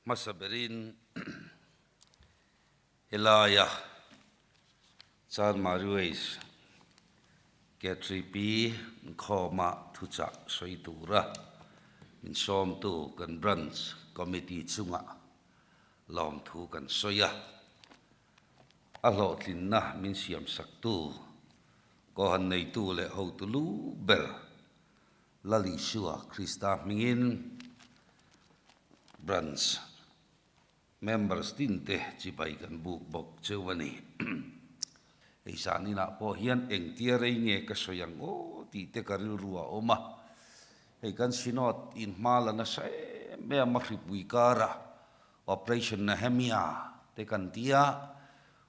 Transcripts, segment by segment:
Hmasa berin helaia Chanmari Waste KTP inkhawma thuchah sawi tura min sawmtu kan Branch Committee chungah lawmthu kan sawi a. A hlawhtlinna min siamsaktu, Kohan neitu leh hotu lu ber Lal Isua Krista hmingin Branch members tinte chibai kan buk bawk cheu a ni. Hei zaninah pawh hian engtia rei nge ka sawi ang aw tih te ka rilru a awm a. Hei kan Synod inhma la nasa em em a hripui kara Operation Nehemia te kan ti a,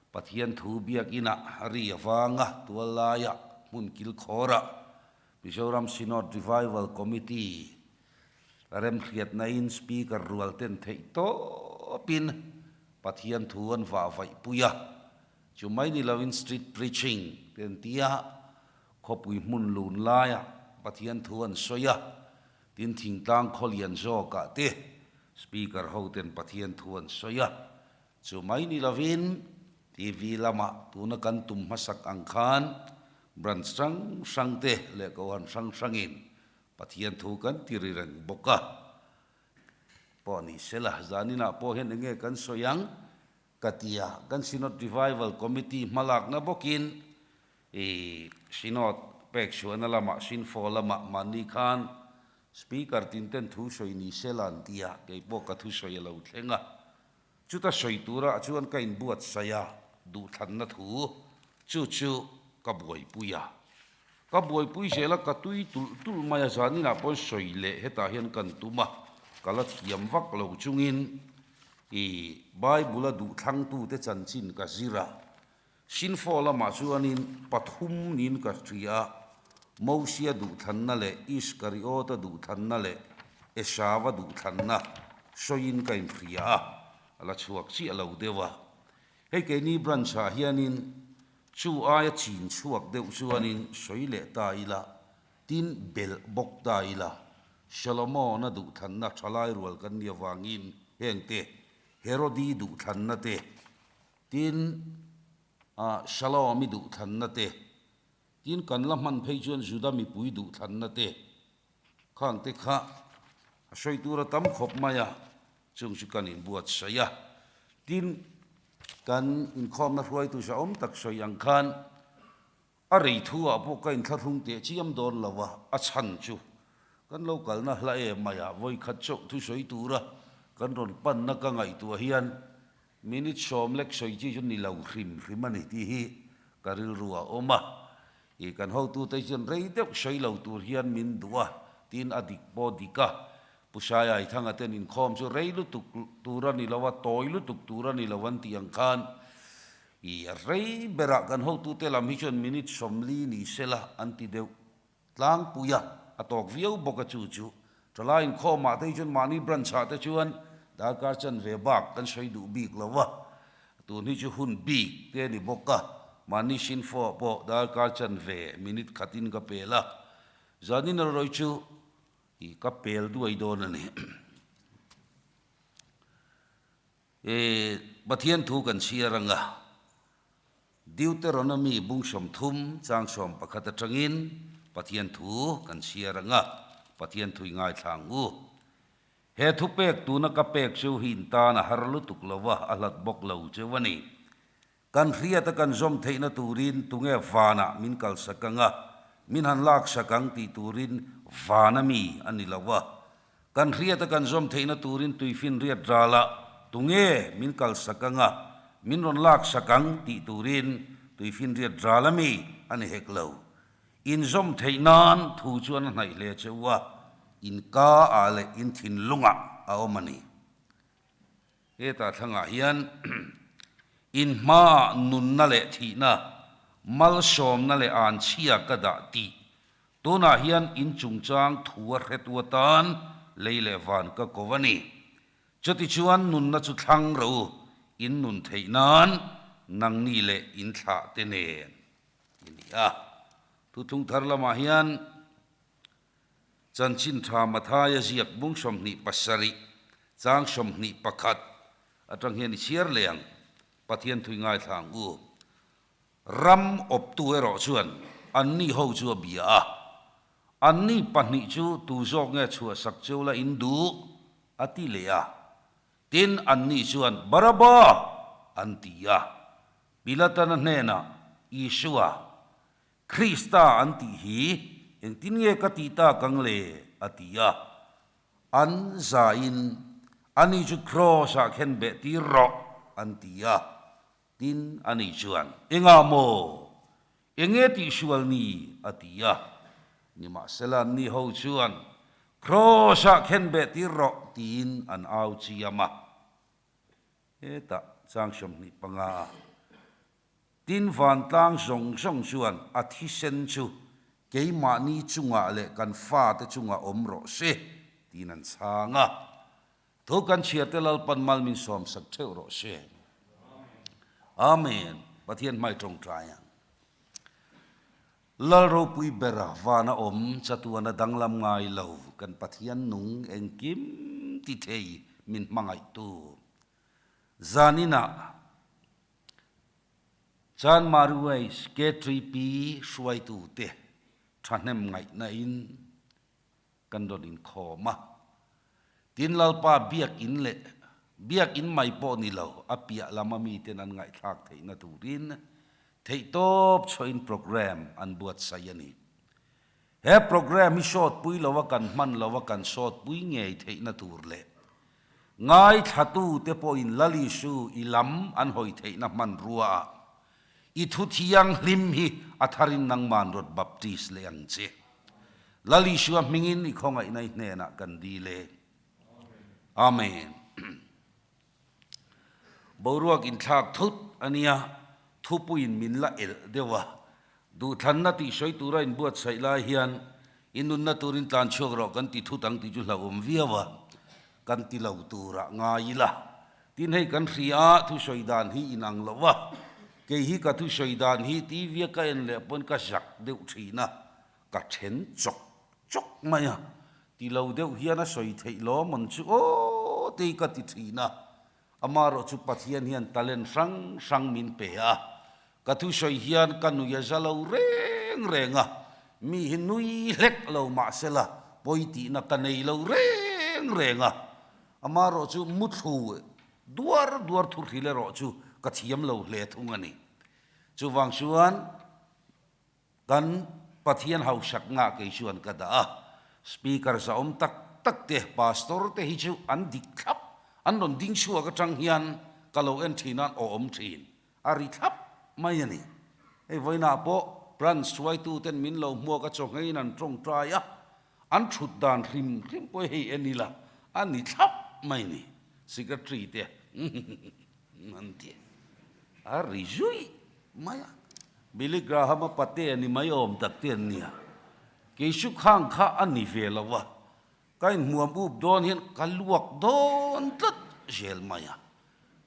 Pathian thu biakinah ri avanga tuallaia hmun kilkhawrah Mizoram Synod Revival Committee remhriatnain Speaker rual ten theih tawpin Pathian thu an vah vaih pui a, chu mai ni loin Street Preaching te an ti a, khawpui hmun lun laiah Pathian thu an sawi a, Tin, thingtlang khawlian zawkah te Speaker hoten Pathian thu an sawi a, chu mai ni lovin TV lamah tuna kan tum hmasak ang khan branch hrang hrang te leh kohhran hrang hrangin Pathian thu kan ti ri reng bawk a. Pawh ni sela, zaninah pawh hian enge kan sawi ang ka ti a, kan Synod Revival Committee hmalakna bawkin I Synod pek chhuahna lamah Synfo lamah mahni khan Speaker tin ten thu sawi ni se la an ti a, kei pawh ka thu sawi a lo thleng a. Chuta sawi turah chuan ka inbuatsaih a, duhthlanna thu chu chu ka buaipui a. Ka buaipui zel a, ka tui tulh tulh mai a, zaninah pawhin sawi leh hetah hian kan tum a, ka la thiam vak lo chungin i Bible-a duhthlangtute chanchin ka zir a, Sinfo lamah chuanin pathum niin ka hria a, Mosia duhthlanna leh Iskariota duhthlanna leh Esava duhthlanna sawiin ka inhria a, a la chhuak chiah lo deuh a. Hei keini branch-ah hianin chu aia chin chhuak deuh chuanin sawi leh ta ila, tin belh bawk ta ila, Solomon-a duhthlanna thalai rual kan nih avangin hengte Herodi duhthlanna te, Tin, Shalom i duhthlanna te, tin kan la hman phei chuan Juda mipui duhthlanna te, khang te kha a sawi tur a tam khawp mai a, chung chu kan inbuatsaih a. Tin, kan inkhawmna hruaitu zahawm tak sawi ang khan a rei thu ah pawh ka inthlahrung teh chiam dawn lo a, a chhan chu kan lo kalna hla em mai a, vawikhat chauh thusawi tura kan rawn panna ka ngaihtuah hian Minute sawm lek sawi chi chu ni lo hrim hrim a ni tih hi ka rilru a awm a. I kan hotute chuan rei deuh sawi lo tur hian min duh a, tiin a dik pawh dik a. Pu Saiai Thanga ten inkhawm chu rei lutuk tur a ni lo a, tawi lutuk tur a ni lo an tih ang khan i rei berah kan hotute lam hi chuan minute 40 ni sela an ti deuh Tlangpuia a tawk viau bawk a chu chu thalai inkhawmah te hi chuan mahni branch ah te chuan darkar chanve bak kan sawi duh bik lo a, tun hi chu hun bik te a ni bawk a, mahni sinfo ah pawh darkar chanve minute khatin ka pel a, zanin erawh chu ih ka pel duai dawn a ni. E Pathian thu kan chhiar ang a, Deuteronomy bung 30 chang 11 atangin Pathian thu kan chhiar ang a, Pathian thu i ngaithla ang u. He thu pek tuna ka pek cheu hi in tan a har lutuk lo a, a hlat bawk lo cheu a ni. Kan hriat a kan zawm theihna turin tunge vanah min kalsak ang a, min han laksak ang tih turin vana mi a ni lo a. Kan hriat a kan zawm theihna turin tuifinriat ralah tunge min kalsak ang a, min rawn laksak ang tih turin tuifinriat ral a mi a ni hek lo. Inzawm theih nan thu chuan a hnaih hle che u a, in ka ah leh in thinlungah a awm a ni. Hetah thlangah hian in hmaah nunna leh thihna, malsawmna leh anchhia ka dah tih Tunah hian in chungchang thu a hretu atan lei leh van ka ko a ni. Chutichuan nunna chu thlang ro u, in nun theih nan nangni leh in thlah te nen i ni a. Thuthlung thar lamah hian Chanchin Tha Mathaia ziak bung 27. Chang 21 atang hian i chhiar leh ang. Pathian thui ngaithla ang u. Ram awptu erawh chuan anni ho chu a bia a. Anni pahnih chu tu zawk nge chhuahsak cheu la in duh? a ti leh a. Tin, anni chuan, Baraba! an ti a. Pilatana hnenah, Isua, Krista an tih hi engtin nge ka tih tak ang le? a ti a. An zain, Ani chu Kraws-ah khen beh tir rawh, an ti a. Tin, ani chuan, Engah maw? Enge tihsual ni? a ti a. Nimahsela anni ho chuan, Kraws-ah khen beh tir rawh, tiin an au chiam a. Hetah chang 25 a. Tin, vantlang zawng zawng chuan a thisen chu keimahni chungah leh kan fate chungah awm rawh se, tiin an chhang a. Thu kan chhiarte Lalpan mal min sawmsak theuh rawh se. Amen. Pathian hmai tawngtai ang. Lal ropui bera vana awm chatuana danglam ngai lo kan Pathian nung engkim ti thei min hmangaihtu. Zaninah Chanmari Ways K3P hruaitute thahnem ngaihna in kan rawn inkhawm a. Tin Lalpa biakinn leh biakinn mai pawh ni lo, a piah lama miten an ngaihthlak theihna turin theihtawp chhuahin programme an buatsaih a ni. He programme hi sawtpui loa kan hman loa kan sawtpui ngei theihna tur leh Ngaithlatute pawhin Lal Isu i lam an hawi theihna hmanrua ah i thu thianghlim hi a tharin nangman rawt baptist leh ang che. Lal Isua hmingin i khawngaihna i hnenah kan dil e. Amen. Boruak inthlak thut a nia, thupuiin min la elh deuh a. Duhthlanna tih sawi tura inbuatsaih lai hian i nunna turin tlan chhuak rawh kan ti thut ang tih chu hlauhawm viau a, kan ti lo turah ngai ila. Tin hei kan hria a, thusawi dan hi inang lo a, kei hi ka thusawi dan hi TV a ka en leh pawn ka zak deuh thin a, ka then chawk chawk mai a, ti lo deuh hian a sawi theih lawm an chu aw tei ka ti thin a, amaherawh chu Pathian hian talent hrang hrang min pe a, ka thusawi hian ka nui a za lo reng reng a, mi hi nui hlek lo mahsela pawi tihna ka nei lo reng reng a, amaherawh chu muthlu duar duar thu hril erawh chu ka thiam lo hle thung a ni. Chuvang chuan. Kan Pathian hausak ngah kei chuan ka dah a, Speaker zahawm tak tak te, Pastor te hi chu an dik thlap, an rawn ding chhuak atang hian ka lo en thin a, an awm thin, a ri thlap mai a ni. Hei vawiinah pawh Branch hruaitu ten min lo hmuak a chawhngeiin an tawngtai a, an thut dan hrim hrim pawh hei en ila a ni thlap mai ni, Secretary te an ti a ri zui mai a. Billy Graham-a pate a ni mai awm tak te an nia. Keichu khang kha a ni ve lo a, ka inhmuam up dawn hian ka luak dawn tlat zel mai a.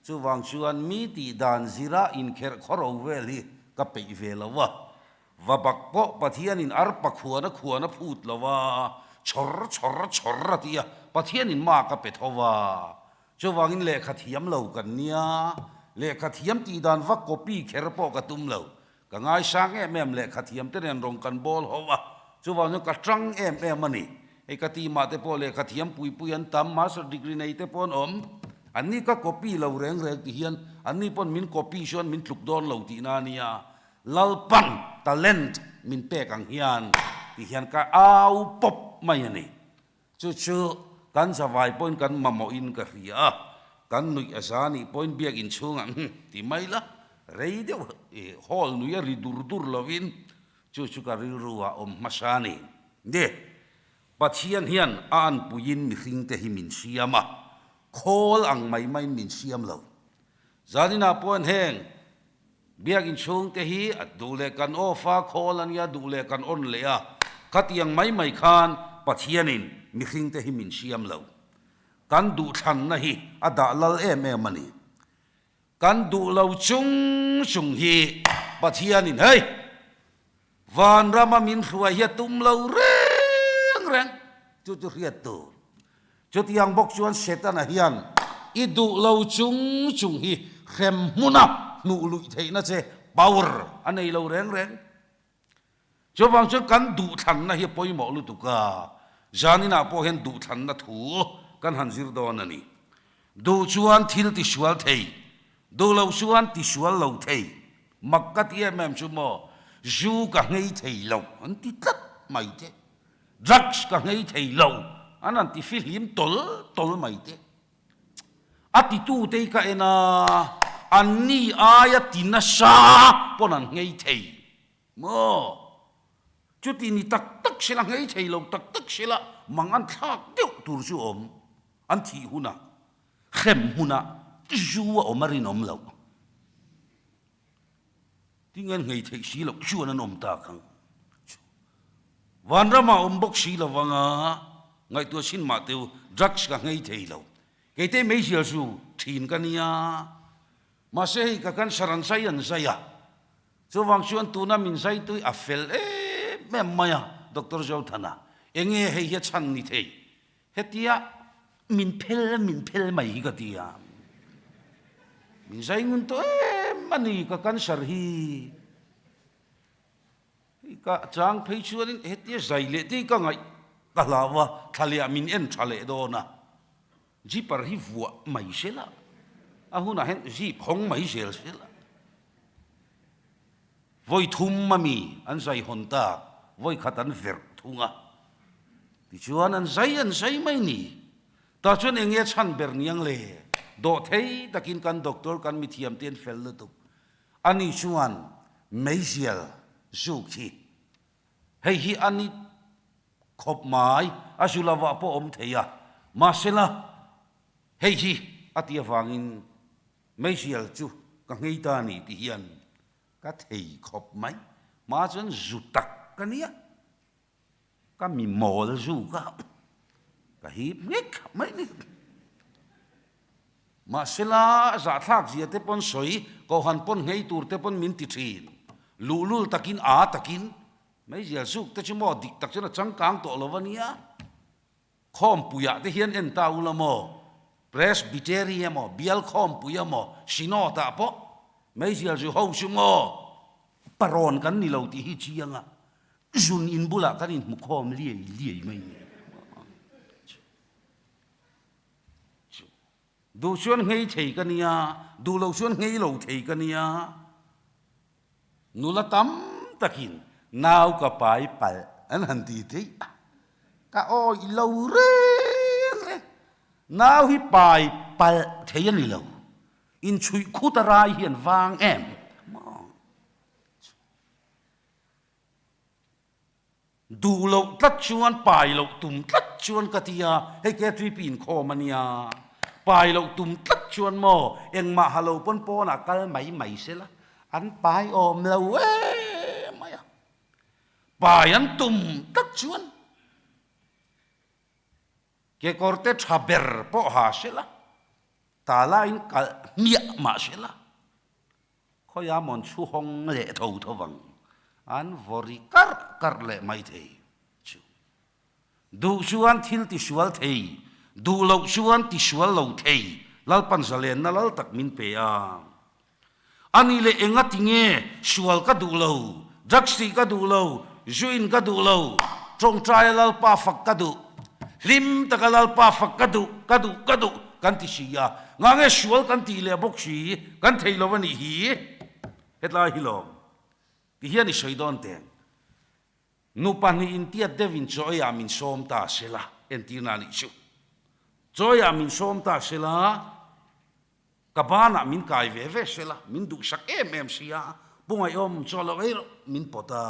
Chuvang chuan mi tih dan zira inkherh khawro vel hi ka peih ve lo a. Va bak pawh Pathianin arpa khuan a khuan a phut lo a, chhawr chhawr chhawr a ti a, Pathianin mak a pe tho a. Chuvangin lehkha thiam lo kan nia, lehkha thiam tih dan va copy kher pawh ka tum lo. Ka ngaisang em em lehkha thiam te nen rawn kan bawl ho a, chuvang chuan ka tang em em a ni. Hei ka team ah te pawh lehkha thiam pui pui an tam, master degree nei te pawh an awm. An ni ka copy lo reng reng ti hian an ni pawn min copy chuan min tluk dawn lo tihna a nia. Lalpan talent min pek ang hian ti hian ka au pawp mai a ni. Chu chu kan zavai pawhin kan mamawhin ka hria a, kan nuih a za nih pawhin biakinn chhungah hm ti mai la, rei deuh i hall nui a ri dur dur lovin chu chu ka rilru ah awm hmasa a ni. Ni, Pathian hian a anpuiin mihringte hi min siam a, khawl ang mai maiin min siam lo. Zaninah pawhin heng Biakinn chhungte hi a duh leh kan off a, call a nia, duh leh kan on leh a. Khatiang mai mai khan Pathianin mihringte hi min siam lo. Kan duhthlanna hi a dah lal em em a ni. Kan duh lo chung chung hi Pathianin hei! Vanrama min hruai hi a tum lo reng reng. Chu chu hriat tur. Chutiang bawk chuan Setana hian i duh lo chung chung hi hrem hmuna hnuh luih theihna che power a nei lo reng reng. Chuvang chuan kan duhthlanna hi a pawimawh lutuk a, zaninah pawh hian duhthlanna thu kan han zir dawn a ni. Duh chuan thil tisual thei, duh loh chuan tisual lo thei. Mak ka ti em em chu maw, zu ka nghei thei lo an ti tlat mai te, drugs ka nghei thei lo an han ti fihlim tawl tawl mai te. A titute hi ka en a, anni aia ti nasa pawn an nghei thei maw? Chuti ni tak tak sela, nghei thei lo tak tak sela, mang an thlak deuh tur chu awm. An thih hunah, hrem hmunah zu a awm a rinawm loh. Tinge an nghei theih si loh chuan an awm tak ang. Vanramah awm bawk si lo vanga ngaihtuah chhin mah teu drugs ka nghei thei lo. Keite meizial chu thin ka nia. Mahse hei ka cancer an zai an zai a. Chuvang chuan tuna min zaitui a fel em em mai a Doctor Zothana. Enge hei hi a chhan ni thei? Hetia min phel min phel mai hi ka ti a, min zai ngun tawh em a ni ka cancer hi. Hei ka chang phei chuanin hetia zai leh te hi ka ngaih ka hlau a, thla leh ah min en tha leh dawn a, zipper hi vuah mai sela, a hunah hian zip hawng mai zel sela. Vawi thum a mi an zai hawn tak, vawi khat an verh thung a. Tichuan an zai an zai mai ni. Tah chuan eng nge chhan ber niang le? Dawh thei takin kan doctor kan mithiam te an fel lutuk. Ani chuan meizial zuk hi hei hi a ni khawp mai, a zu lovah pawh awm thei a, mahsela hei hi a ti avangin meizial chu ka nghei ta a ni ti hian Ka thei khawp mai. Hma chuan zu tak ka nia. Ka mi mawl zu ka ka hip nghek mai ni. Mahsela zahthlak zia te pawn sawi, Kohhan pawn nghei tur te pawn min ti thin. Luhlul takin a takin meizial zuk te chu maw dik tak chuan a changkang tawh lo a nia. Khawmpuiah te hian en ta ula maw, Presbytery emaw, Bial Khawmpui emaw, Synod ah pawh meizial zu ho chu maw parawn kan ni lo tih hi chiang a, zun in bulah kan inhmu khawm liai liai mai ni. Duh chuan nghei thei ka nia, duh lo chuan nghei lo thei ka nia. Nula tam takin nau ka pai palh an han ti theih a, ka awih lo reng reng. Nau hi pai palh thei a ni lo, inchhuih khut a rai hi an vang em maw? Duh loh tlat chuan pai loh tum tlat chuan ka ti a, hei KTP inkhawm a nia, pai loh tum tlat chuan maw engmah ha lo pawn pawnah kal mai mai se la, an pai awm lo em mai a, pai an tum tlat chuan kekawrte tha ber pawh ha se la, talaiin kalh hmiah mah se la. Khawia mawn chhu hawng leh tho tho vang an vawri karh karh leh mai thei chu. Duh chuan thil tisual thei, duh loh chuan tisual lo thei Lalpan zalenna lal tak min pe a. Ani leh enga tinge sual ka duh lo, drugs tih ka duh lo, zu in ka duh lo, tawngtaia Lalpa fak ka duh, hlim taka Lalpa fak ka duh, ka duh, ka duh kan ti si a. Ngange sual kan tih leh bawk si, kan thei lo a nih hi. Hetlai hi lawm. Ti hian i sawi dawn teng. Nu pahnihin tiat deuhin chaw eiah min sawm ta sela, entirna a nih chu. Chaw eiah min sawm ta sela, ka banah min kai ve ve sela, min duhsak em em sia, Pu Ngaihawm chaw lo ei rawh min pawt a.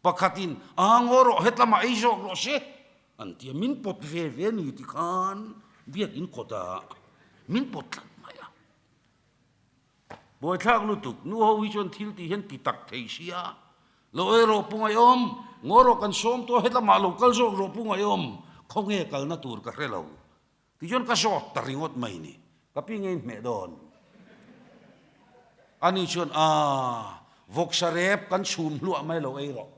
Pakhatin, Aa ngaw rawh, hetlamah ei zawk rawh se. An ti a, min pawt ve ve ni ti khan biakin kawtah min pawt tlat mai a. Buaithlak lutuk, nu ho hi chuan thil tih hian ti tak thei sia, lo ei rawh pu Ngaihawm, ngaw rawh kan sawm tawh a, hetlamah lo kal zawk rawh pu Ngaihawm, khawnge kalna tur ka hre lo. Tichuan ka zawt ta ringawt mai ni, ka pi ngei hmeh dawn. Ani chuan, Aa, vawksa rep kan chhum hluah mai lo ei rawh.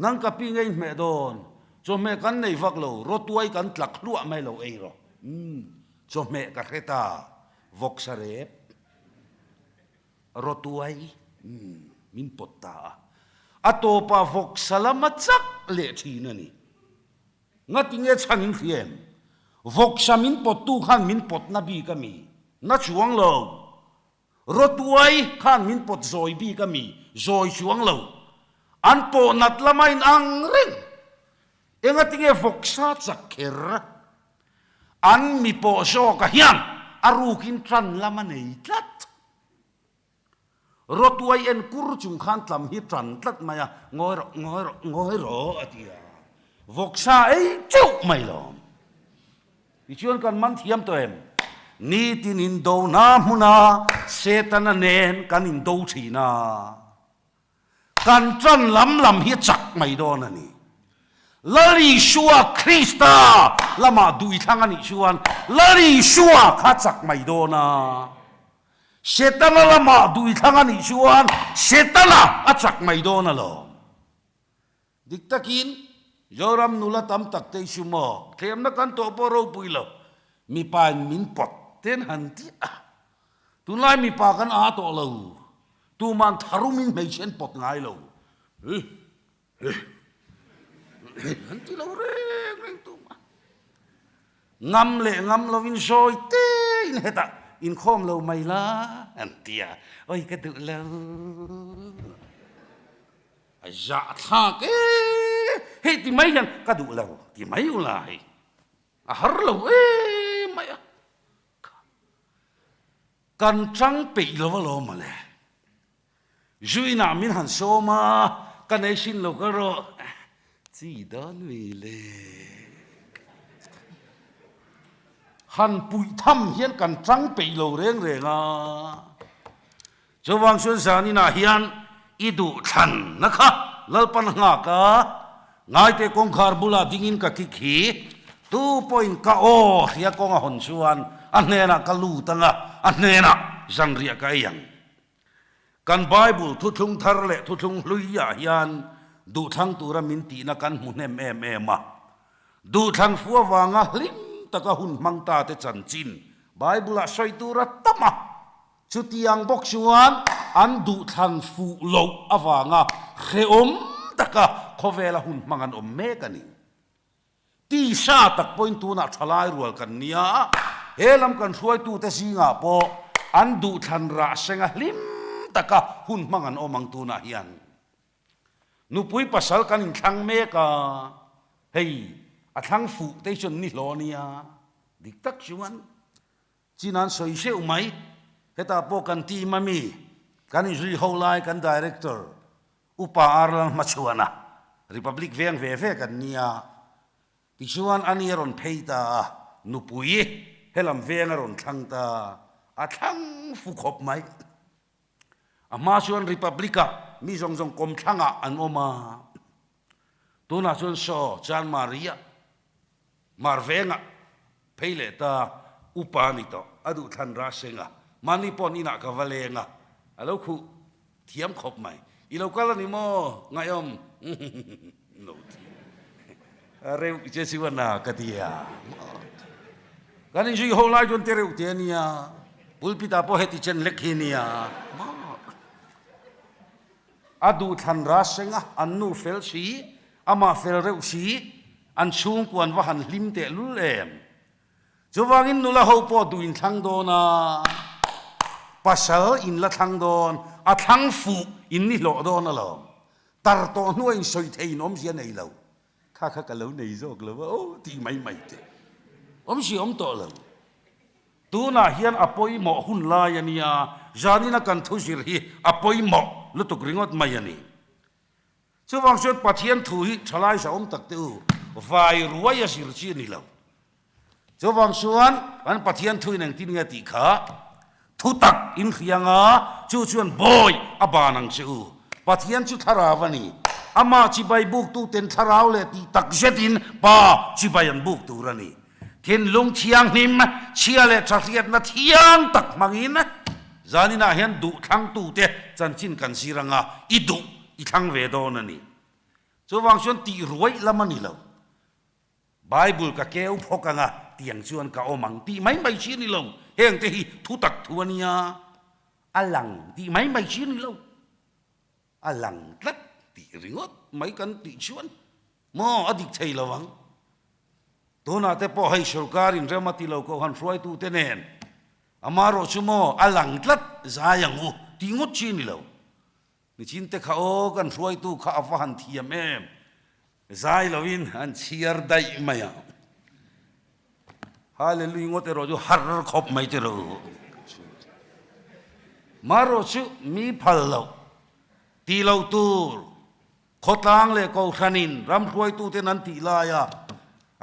Nang ka pi ngei hmeh dawn. Chawhmeh kan nei vak lo, rawtuai kan tlak hluah mai lo ei rawh. Umm, chawhmeh ka hre ta, vawksa rep, rawtuai, umm, min pawt ta a. A tawpah vawksa lama chak leh thin a ni. Ngati nge chhan in hria em? Vawksa min pawttu khan min pawtna bik a mi? Na chuang lo. Rawtuai khan min pawt zawi bik a mi? Zawi chuang lo. An pawh nat lama in ang reng. Engati nge vawksa chak kher? An mi pawh zawka hian a rukin tan lam a nei tlat. Rawtuai en kur chung khan tlam hi tan tlat mai a, ngawi rawh, ngawi rawh, ngawi rawh a ti a. Vawksa ei teuh mai lawm. Tichuan kan man thiam tawh em? Nitin indona hmuna Setana nen kan indo thin a. Kan tan lam lam hi chak mai dawn a ni. Lal Isua Krista lamah duh i thlang a nih chuan Lal Isua kha chak mai dawn a. Setana lamah duh i thlang a nih chuan Setana a chak mai dawn alawm. Dik takin Zoram nula tam tak te chu maw thlemna kan tawh pawh ropui lo, mipa in min pawt ten han ti a, tunlai mipa kan aa tawh lo, tuman tharum in hmeichhe an pawt ngai lo, hi hi hi an ti lo reng reng tumah. Ngam leh ngam lovin sawi te in hetah inkhawm lo mai la an ti a, oi ka duh lo. A zahthlak e, hei ti mai hian ka duh lo ti mai u la hei, a har lo em mai a, kan chang peih lo alawm mawle, zuinah min han sawm a, ka nei sin lo ka rawh chi dawn mi le, han puih tham hian kan chang peih lo reng reng a. Chuvang chuan zaninah hian i duh thlanna kha Lalpan nghak a, ngaite kawngkhar bulah dingin ka kik hi, tu pawhin ka aw hria kawng a hawn chuan a hnenah ka lut ang a, a hnenah zanriah ka ei ang. Kan Bible thuthlung thar leh thuthlung hluiah hian duhthlang tura min tihna kan hmu hnem em em a. Duhthlang fu avanga hlim taka hun hmang ta te chanchin Bible-ah sawi tur a tam a. Chutiang bawk chuan an duhthlan fuh loh avanga hrehawm taka khawvela hun hmang an awm mek a ni. Tisa tak pawhin tunah thalai rual kan nia, he lam kan hruaitute zingah pawh an duhthlan rah senga hlim taka hun hmang an awm ang tunah hian. Nupui pasal kan inthlang mek a, hei a thlang fuh te hi chuan ni hlawh a nia, dik tak chuan. Chin an sawi hreuh mai. Hetah pawh kan team a mi, kan inzui ho lai kan Director Upa Arlan hmachhuana Republic veng ve ve kan nia. Tichuan ani a rawn phei ta a, nupui helam veng a rawn thlang ta, a thlang fu khawp mai. A hma chuan Republic-ah mi zawng zawng kawmthlangah an awm a, tunah chuan saw Chanmari-ah Mar vengah phei leh ta upa a ni tawh, a duh thlan ra seng a, mahni paw'n inah ka va leng a, a lo khuh thiam khawp mai. I lo kal a ni maw? Ngaihawm lo ti reuh che chuan a ka ti a, kan inzui ho lai chuan te reuh te a nia, pulpit ah pawh heti chen lek hi a nia. A duh thlan ra seng a, an nu fel si, amah fel reuh si, an chhungkua an va han hlim teh lul em. Chuvangin nula ho pawh duh in thlang dawn a, pasal in la thlang dawn, a thlang fuh in ni hlawh dawn alawm. Tar tawh hnua in sawi thei in awmzia nei lo. Kha kha ka lo nei zawk lo a aw tih mai mai te. Awmzia awm tawh lo. Tunah hian a pawimawh hun lai a nia, zanina kan thu zir hi a pawimawh lutuk ringawt mai a ni. Chuvang chuan Pathian thu hi thalai zahawm tak te u, vai ruai a zir chi a ni lo. Chuvang chuan kan Pathian thu in engtin nge tih kha thu tak in hria anga chu chuan bawi a ban ang che u. Pathian chu thlarau a ni. Amah chibai buktuten thlarau leh tih tak zetin Pa chibai an buk tur a ni. Thinlung thianghlim, chhia leh tha hriatna thiang tak hmangin zaninah hian duh thlangtute chanchin kan zir anga i duh i thlang ve dawn a ni. Chuvang chuan tih ruaih lam a ni lo. Bible ka keu phawk ang a, tiang chuan ka awm ang tih mai mai chi a ni lo. Heng te hi thu tak thu a nia, a lang tih mai mai chi a ni lo. A lang tlat tih ringawt mai kan tih chuan maw a dik thei lo ang. Tunah te pawh hei sorkar in rem a ti lo ko han hruaitu te nen amarawh chu maw a lang tlat zai ang u tih ngawt chi a ni lo. Nichin te kha aw kan hruaitu kha a va han thiam em, zai loin an chhiar daih mai a. Hallelujah ngawt erawh chu har khawp mai te rawh. Marawh chu mi phal loh, ti lo tur, khawtlang leh kohhranin ram hruaituten an tih laia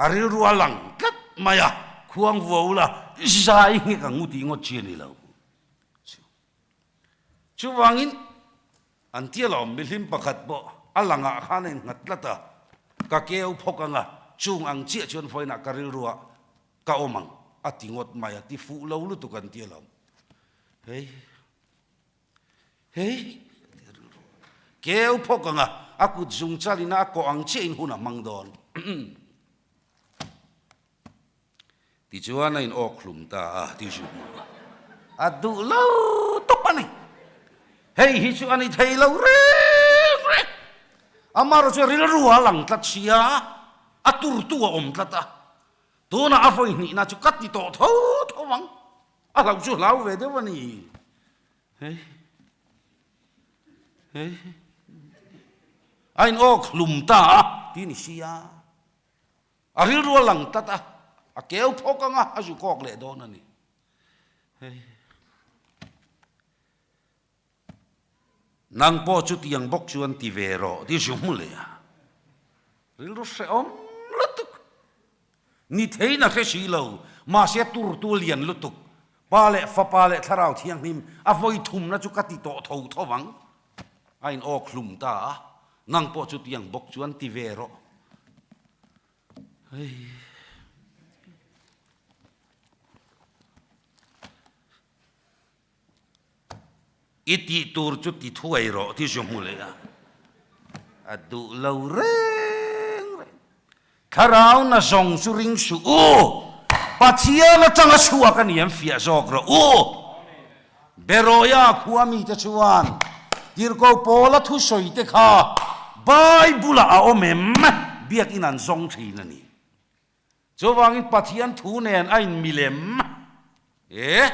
a rilru a lang tlat mai a, khuang vuau la zai nghek ang u tih ngawt chi a ni lo. Chuvangin an tia lawm mihlim pakhat pawh a langah khan a innghat tlat a, ka keu phawk ang a, chung ang chiah chuan vawiinah ka rilruah ka awm ang a ti ngawt mai a, ti fuh lo lutuk an tia lawm. Hei, hei, a ti rilru. Keu phawk ang a, a kut zung chalin a kawh ang chiahin hun a hmang dawn. Tichuan a in awk hlum ta a, ti zu hmuh a. A duh lo tawp a ni. Hei hi chu a ni thei lo reng reng. Amaherawh chu rilru a lang tlat sia, a turtu a awm tlat a. Tunah a vawi hnihna chu ka ti tawh tho tho ang. A hlauh chu hlau ve deuh a ni. Hei, hei, a in awk hlum ta a, ti ni sia. A rilru a lang tlat a, a keu phawk ang a, a zu kawk leh dawn a ni. Hei. Nang pawh chutiang bawk chuan ti ve rawh ti zu hmu leh a. Rilru hrehawm lutuk. Ni theiin a hre si lo, mahse turtu lian lutuk. Pa leh Fapa leh Thlarau Thianghlim a vawi thumna chu ka ti tawh tho tho vang. A in awk hlum ta a, nang pawh chutiang bawk chuan ti ve rawh. Hei. I tih tur chu ti thuai rawh ti zu hmu leh a. A duh lo reng reng. Thlarau na zawng chu ring suh u, Pathian atanga chhuak a ni an fiah zawk rawh u. Beroia khua mite chuan Tirhkoh Paula thusawi te kha Bible-ah a awm em? Biakinn an zawng thin a ni. Chuvangin Pathian thu nen a inmilem e.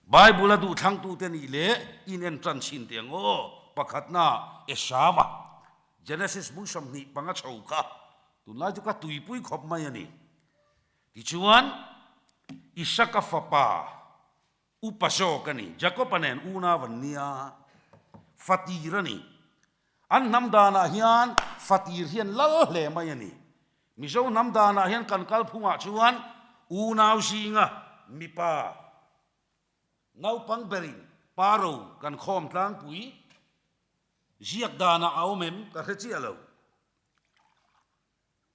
Bible-a duhthlangtute nih leh in en tan chhin teh ang aw. Pakhatna, Esava, Genesis bung 25 chho kha tunlai chu ka tuipui khawp mai a ni. Tichuan, Isaka fapa upa zawk a ni, Jakob-a nen unau an nia, fatir a ni. An hnam danah hian fatir hi an lal hle mai a ni. Mizo hnam danah hian kan kalphungah chuan unau zinga mipa naupang berin pa ro kan khawm tlangpui ziak danah a awm em ka hre chiah lo.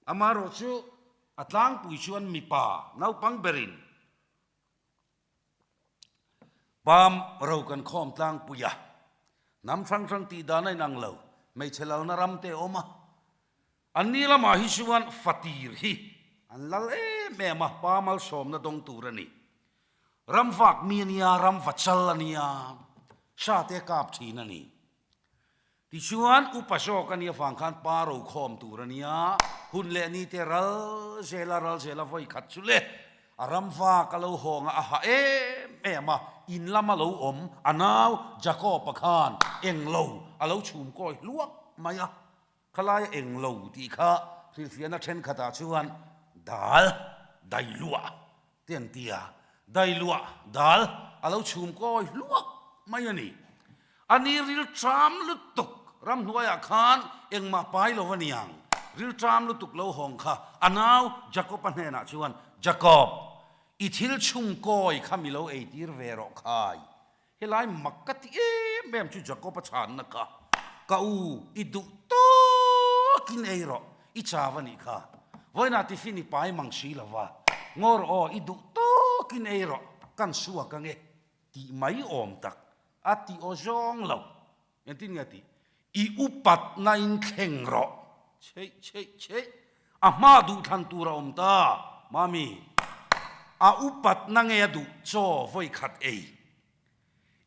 Amaherawh chu a tlangpui chuan mipa naupang berin Pam ro kan khawm tlangpui a, hnam hrang hrang tih dan a inang lo, hmeichhe lalna ram te a awm a. Anni lamah hi chuan fatir hi an lal em em a, pa malsawmna dawng tur a ni. Ram vak mi a nia, ram va chal a nia, sa te a kap thin a ni. Tichuan, upa zawk a nih avang khan pa ro khawm tur a nia, hun leh ni te ral zela ral zela vawi khat chu le, a ram vak a lo hawng a, a ha em em a, in lama lo awm a nau Jakob-a khan englo a lo chhum kawi hluak mai a, khalai englo tih kha hrilhfiahna thenkhatah chuan dal dailuah te an ti a, dailuah dal a lo chhum kawi hluak mai a ni. A ni rilṭam lutuk ramhnuaiah khan engmah pai lo a niang, rilṭam lutuk lo hawng kha a nau Jakob-a hnenah chuan, Jakob, i thil chhung kawi kha mi lo eitir ve rawh khai. Helai mak ka ti em em chu Jakob-a chhanna kha, Ka u, i duh tawkin ei rawh, i chau a nih kha. Vawiinah tiffin i pai mang si lo va, ngaw rawh aw, i duh tawkin ei rawh, kan suak ange, tih mai awm tak a ti aw zawng lo. Engtin nge a tih? I upatna in thleng rawh. Chheih chheih chheih. A hma duhthlan tur a awm ta, Mami. A upatna nge a duh chaw vawi khat ei.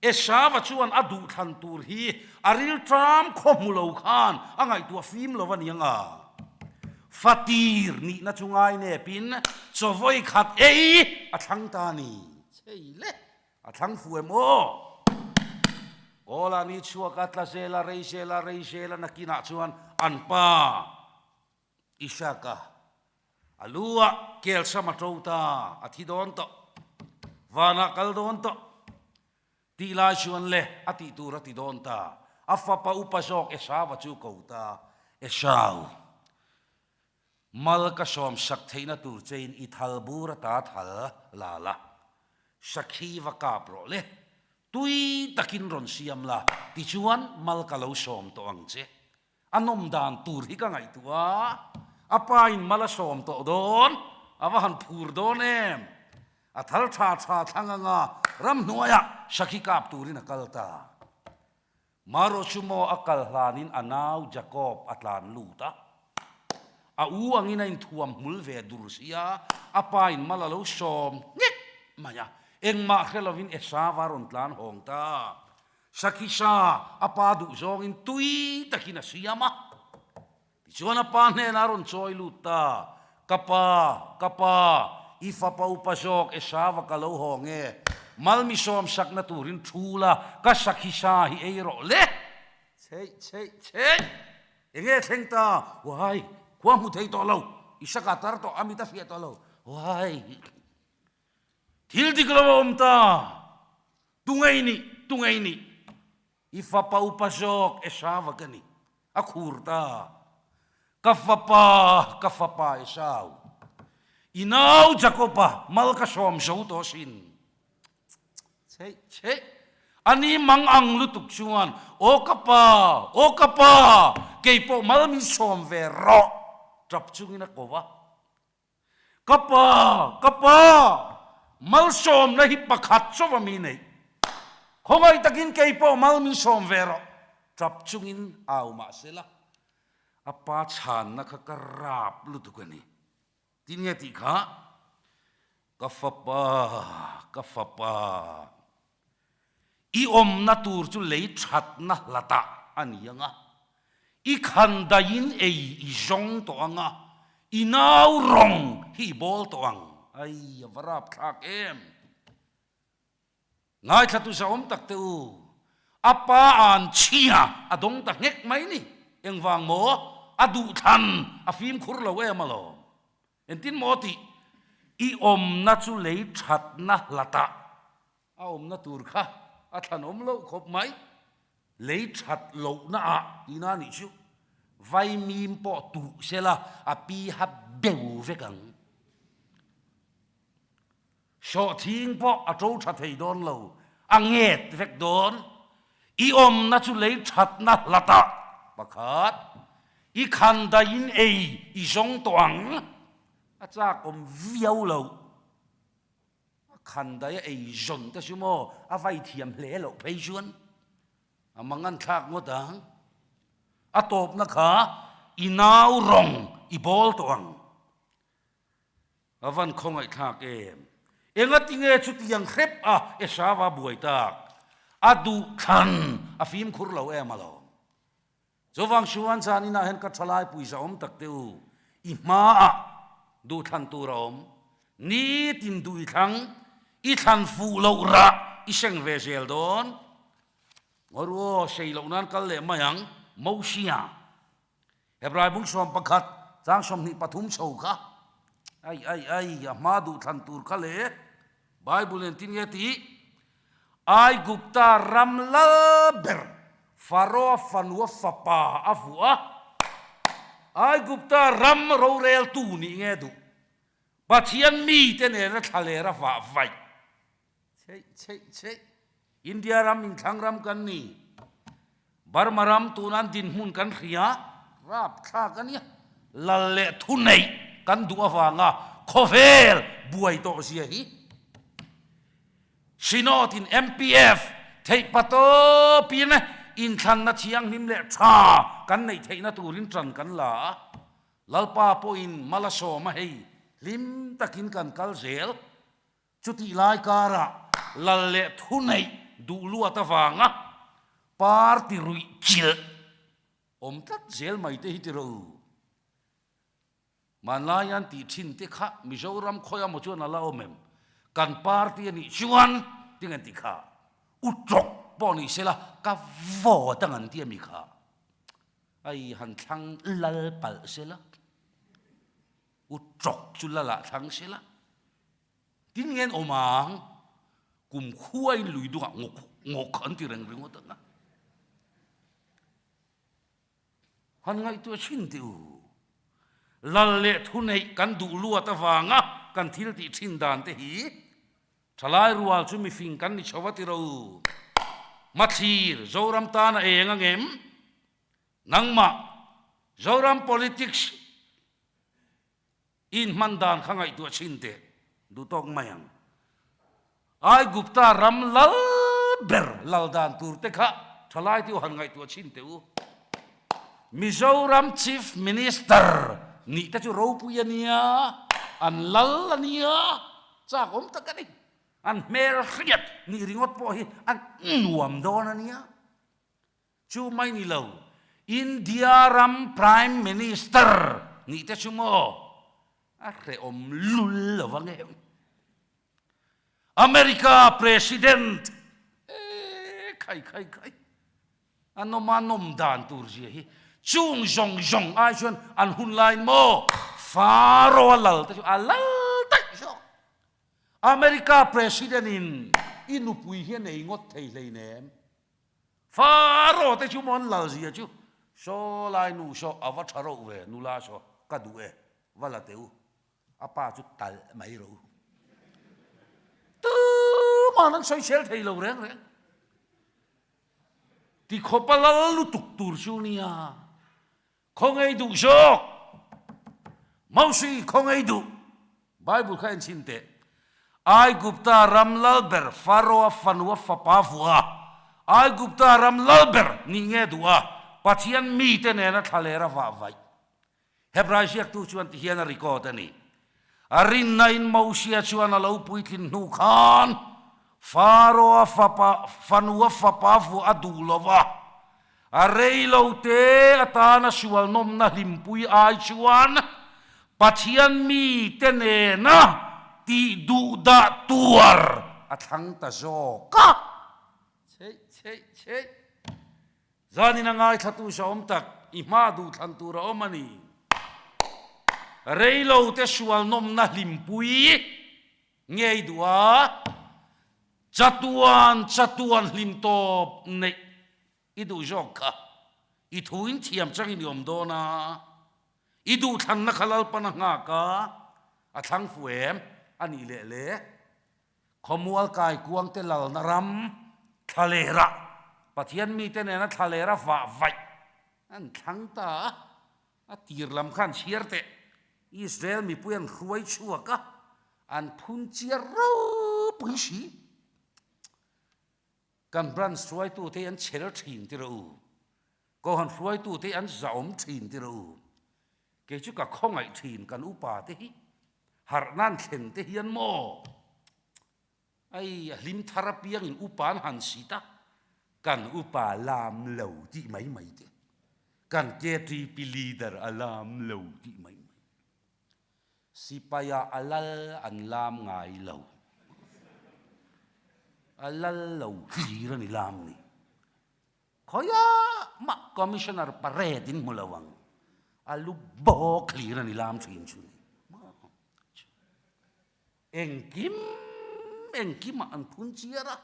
Esava chuan a duhthlan tur hi a rilṭam khaw hmu lo khan a ngaihtuah fim lo a ni ang a. Fatir nihna chu ngai nepin chaw vawi khat ei a thlang ta a ni. Chei le, a thlang fu em aw? Kawla ni chhuak a tla zel a, rei zel a, rei zel a nakinah chuan an pa Isaka a lu ah kelsam a to ta, a thi dawn tawh, vanah kal dawn tawh tih lai chuan le a tih tur a ti dawn ta, a fapa upa zawk Esava chu ko ta, Esau, mal ka sawm sak theihna tur chein i thal bur ata thal la la, sakhi va kap rawh le, tui takin rawn siam la, tichuan mal ka lo sawm tawh ang che. A nawm dan tur hi ka ngaihtuah a, a pa in mal a sawm tawh dawn, a va han phur dawn em? A thal tha tha thlang anga ramhnuaiah sakhi kap turin a kal ta. Marawh chu maw a kal hlanin a nau Jakob a tlan lut a, a u angin a inthuam hmul ve dur sia, a pa in mal a lo sawm nghek mai a, engmah hre lovin Esava a rawn tlan hawng ta. Sakhisa a pa duh zawngin tui takin a siam a. Tichuan a pa hnenah a rawn chawi lut ta, Ka pa, ka pa, i fapa upa zawk Esava ka lo haw nge? Mal mi sawm sakna turin thu la, ka Sakhisa hi ei rawh le! Chheih, chheih, chheih! Enge thleng ta? Uai, khua hmu thei tawh lo, i saka tar tawh, a mit a fiah tawh lo. Uai, thil dik lo a awm ta! Tungei nih, tungei nih, i fapa upa zawk Esau ka ni, a khur ta. Ka fapa, ka fapa Esau, i nau Jakoba mal ka sawm zo tawh asin. Chheih, chheih, a ni mang ang lutuk chuan, Aw ka pa, aw ka pa, kei pawh mal min sawm ve rawh, tap chungin a ko va. Ka pa, ka pa, malsawmna hi pakhat chauh a mi nei. Khawngaih takin kei pawh mal min sawm ve rawh, tap chungin au mah sela, a pa chhanna kha ka rap lutuk a ni. Tin nge tih kha? Ka fapa, ka fapa, i awmna tur chu lei thatna hlatah a ni ang a, I khan daiin ei i zawng tawh ang a, i nau rawng hi i bawl tawh ang. Ai, a va rapthlak em! Ngaithlatu zahawm tak te u, a pa an chhia a dawng ta nghek mai ni. Engvang maw? A duhthlan a fimkhur lo em alawm. Engtin maw tih? I awmna chu lei thatna hlatah A awmna tur kha a thlanawm loh khawp mai. Lei that lohna ah tihna a nih chu. Vaimim pawh tuh sela a pi ha beu vek ang. Sawhthing pawh a to tha thei dawn lo, a nget vek dawn. I awmna chu lei thatna hlatah pakhat, i khan daiin ei i zawng tawh ang, a chak awm viau loh. A khan daih a ei zawn te chu maw a vai thiam hle loh phei chuan a mangan thlak ngawt ang. A tawpna kha i nau rawng i bawl tawh ang. A van khawngaih thlak em. Engati nge chutiang hrep a Esava buai tak? A duh thlan a fimkhur lo em alawm. Chuvang chuan zaninah hian ka thalai puisa awm tak te u, i hmaah duhthlan tur a awm. Nitin duh i thlang, i thlan fuh loh rah i seng ve zel dawn. Ngawi aw, sei loh nan kal leh mai ang, Mosia. Hebrai bung 11, chang 23 chho kha. Ai, ai, ai, a hma duhthlan tur kha le. Bible nen tin nge tih? Aigupta ram lal ber Faroa fanua fapa a vuah a, Aigupta ram roreltu nih nge duh? Pathian mite nena thlaler a vah vaih. Chheih chheih chheih. India ram inthlang ram kan ni. Burma ram tuna an dinhmun kan hria, rapthlak a nia. Lal leh thuneih kan duh avanga khawvel buai tawh zia hi. Synod-in MPF theih patawpin inthlanna thianghlim leh tha kan neih theihna turin tan kan la a. Lalpa pawhin mal a sawm a hei, hlim takin kan kal zel. Chutih lai karah lal leh thuneih duh luat avanga party ruih chilh awm tlat zel mai te hi ti ro. Hmanlai an tih thin te kha Mizoram khawi amaw chuan a la awm em? Kan party a nih chuan ting an tih kha u tawk pawh ni sela ka vote ang an ti ami kha ai han thlang lal palh sela u tawk chu lal ah thlang sela tin nge an awm ang kum khuain lui dungah ngawk ngawk an ti reng ringawt ang a. Han ngaihtuah thin teh u. Lal leh thuneih kan duh luat avanga kan thil tih thin dan te hi thalai rual chu mifing kan ni chho a ti ro. Mathlir Zoram tan a eng ang em? Nangmah Zoram politics I inhman dan kha ngaihtuah chhin teh duh tawk mai ang. Aigupta ram lal ber lal dan tur te kha thalai te u han ngaihtuah chhin teh u. Mizoram Chief Minister nih te chu ropui a nia, an lal a nia, chak awm tak a ni. An hmel hriat nih ringawt pawh hi an nuam dawn a nia. Chu mai ni lo, India ram Prime Minister nih te chu maw a hrehawm lul lo ang em? America President e khai khai khai a nawm a nawm dan tur zia hi chung zawng zawng ai chuan an hun laiin maw Pharaoh a lal te chu a lal daih zawk. America President in i nupui hi a nei ngawt thei hleinem. Faro te chu maw an lal zia chu saw lai nu saw a va tha reuh ve nula saw ka duh e va la teh u a pa chu talh mai rawh u tuman an sawi sel thei lo reng reng ti khawp a lal lutuk tur chu nia. Khawngaih duh zawk. Mosi khawngaih duh. Bible kha en chhin teh. Aigupta ram lal ber Pharaoh-a fanua fapa vuah a, Aigupta ram lal ber nih nge duh a, Pathian mite nena thlaler a vah vaih. Hebrai ziaktu chuan ti hian a record a ni. A rinnain Mosia chuan a lo puitlin hnu khan Pharaoh-a fapa fanua fapa vuah a duh lo va, a rei lo te atana sual nawmna hlimpui ai chuan Pathian mite nena tih duh dah tuar a thlang ta zawk a. Chheih chheih chheih. Zanin a ngaithlatu sa awm tak, i hma duhthlan tur a awm a ni. Reilote sual nawmna hlimpui ngei duh a, chatuan chatuan hlim tawp neih i duh zawk kha. I thuin thiam changin i awm dawn a, i duhthlanna kha Lalpan a nghak a, a thlang fu em a nih leh le. Khawmual kaikuangte lalna ram thlalera Pathian mite nena thlalera vah vaih an thlang ta a, a tir lam khan chhiar teh Israel mipui an hruai chhuak a, an phun chiar ropui si. Kan branch hruaitute hi an chhel thin tir u, Kohhran hruaitute hi an zahawm thin tir u. Kei chu ka khawngaih thin kan upa te hi, harh nan thlen te hian maw? Ai, a hlim thar apiangin upa an han sit a, kan upa lam lo tih mai mai te, kan KTP leader a lam lo tih mai mai. Sipaia a lal an lam ngai lo. A lal lo hlir a ni lam ni. Khawiah mah Commissioner parade in hmu lo ang. A lu bawk hlir a ni lam thin chu ni. Engkim engkimah an phun chiar a.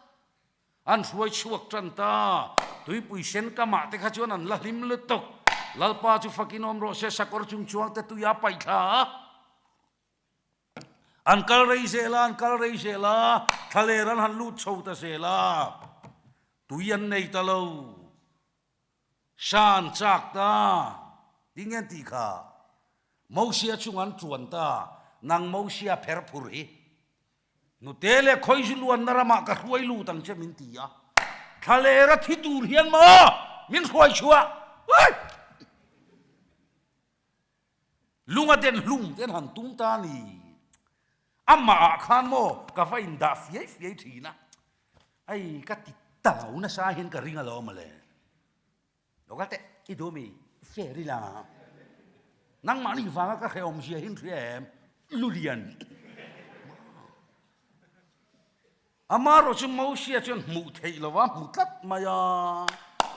An hruai chhuak tan ta. Tuipui sen kamah te kha chuan an la hlim lutuk. Lalpa chu fakin awm rawh se, sakawr chung chuang te tuia paih thla a. An kal rei zel a, an kal rei zel a, thlaler an han lut chho ta zel a. Tui an nei ta lo. Shan chak ta. Tinge an tih kha? Mosia chung an tuan ta. Nang Mosia pher phur hi. Nute leh khawi zu luanna ramah ka hruai lut ang che min ti a. Thlalera thi tur hian maw min hruai chhuah? Ui! Lunga den hlum te an han tum ta a ni. Amah ah khan maw ka va indah fiai fiai thin a, ai ka ti tau nasa hian ka ring alawm mawle. Lo kal teh, i duh mi fair ila. Nangmahni vanga ka hrehawm zia hi in hria em? Lulian. Amaherawh chu Mosia chuan hmuh theih lova hmu tlat mai a,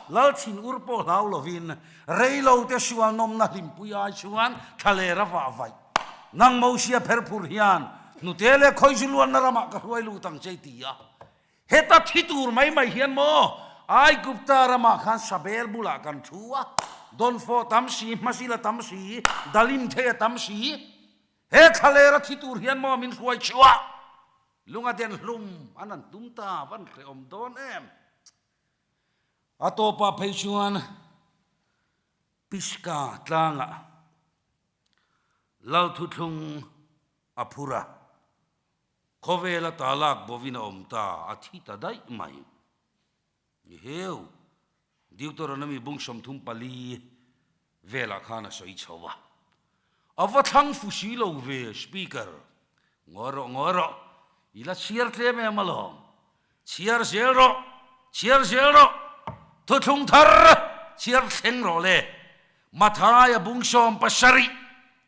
Lal thin ur pawh hlau lovin reilote sual nawmna hlimpui ai chuan thlaler a vah vaih. Nang Mosia pherphur hian hnute leh khawizu luanna ramah ka hruai lut ang che i ti a. Heta thi tur mai mai hian maw Aigupta ramah khan Sabel bulah kan thu a, dawnfawh tam si, hmasila tam si, dalim thei a tam si. He thlaler a thi tur hian maw min hruai chhuah? Lunga den hlum an han tum ta van hrehawm dawn em? A tawpah phei chuan Pisgah tlangah Lal thuthlung a phur a, khawvela ta lak bovin a awm ta, a thi ta daih mai. Ni heu, Deuteronomy bung 34 velah khan a sawi chho a. A va thlang fu si lo ve, Speaker. Ngawi rawh, ngawi rawh, i la chhiar tlem em alawm. Chhiar zel rawh, chhiar zel rawh, thuthlung thar chhiar thleng rawh le. Mathaia bung 70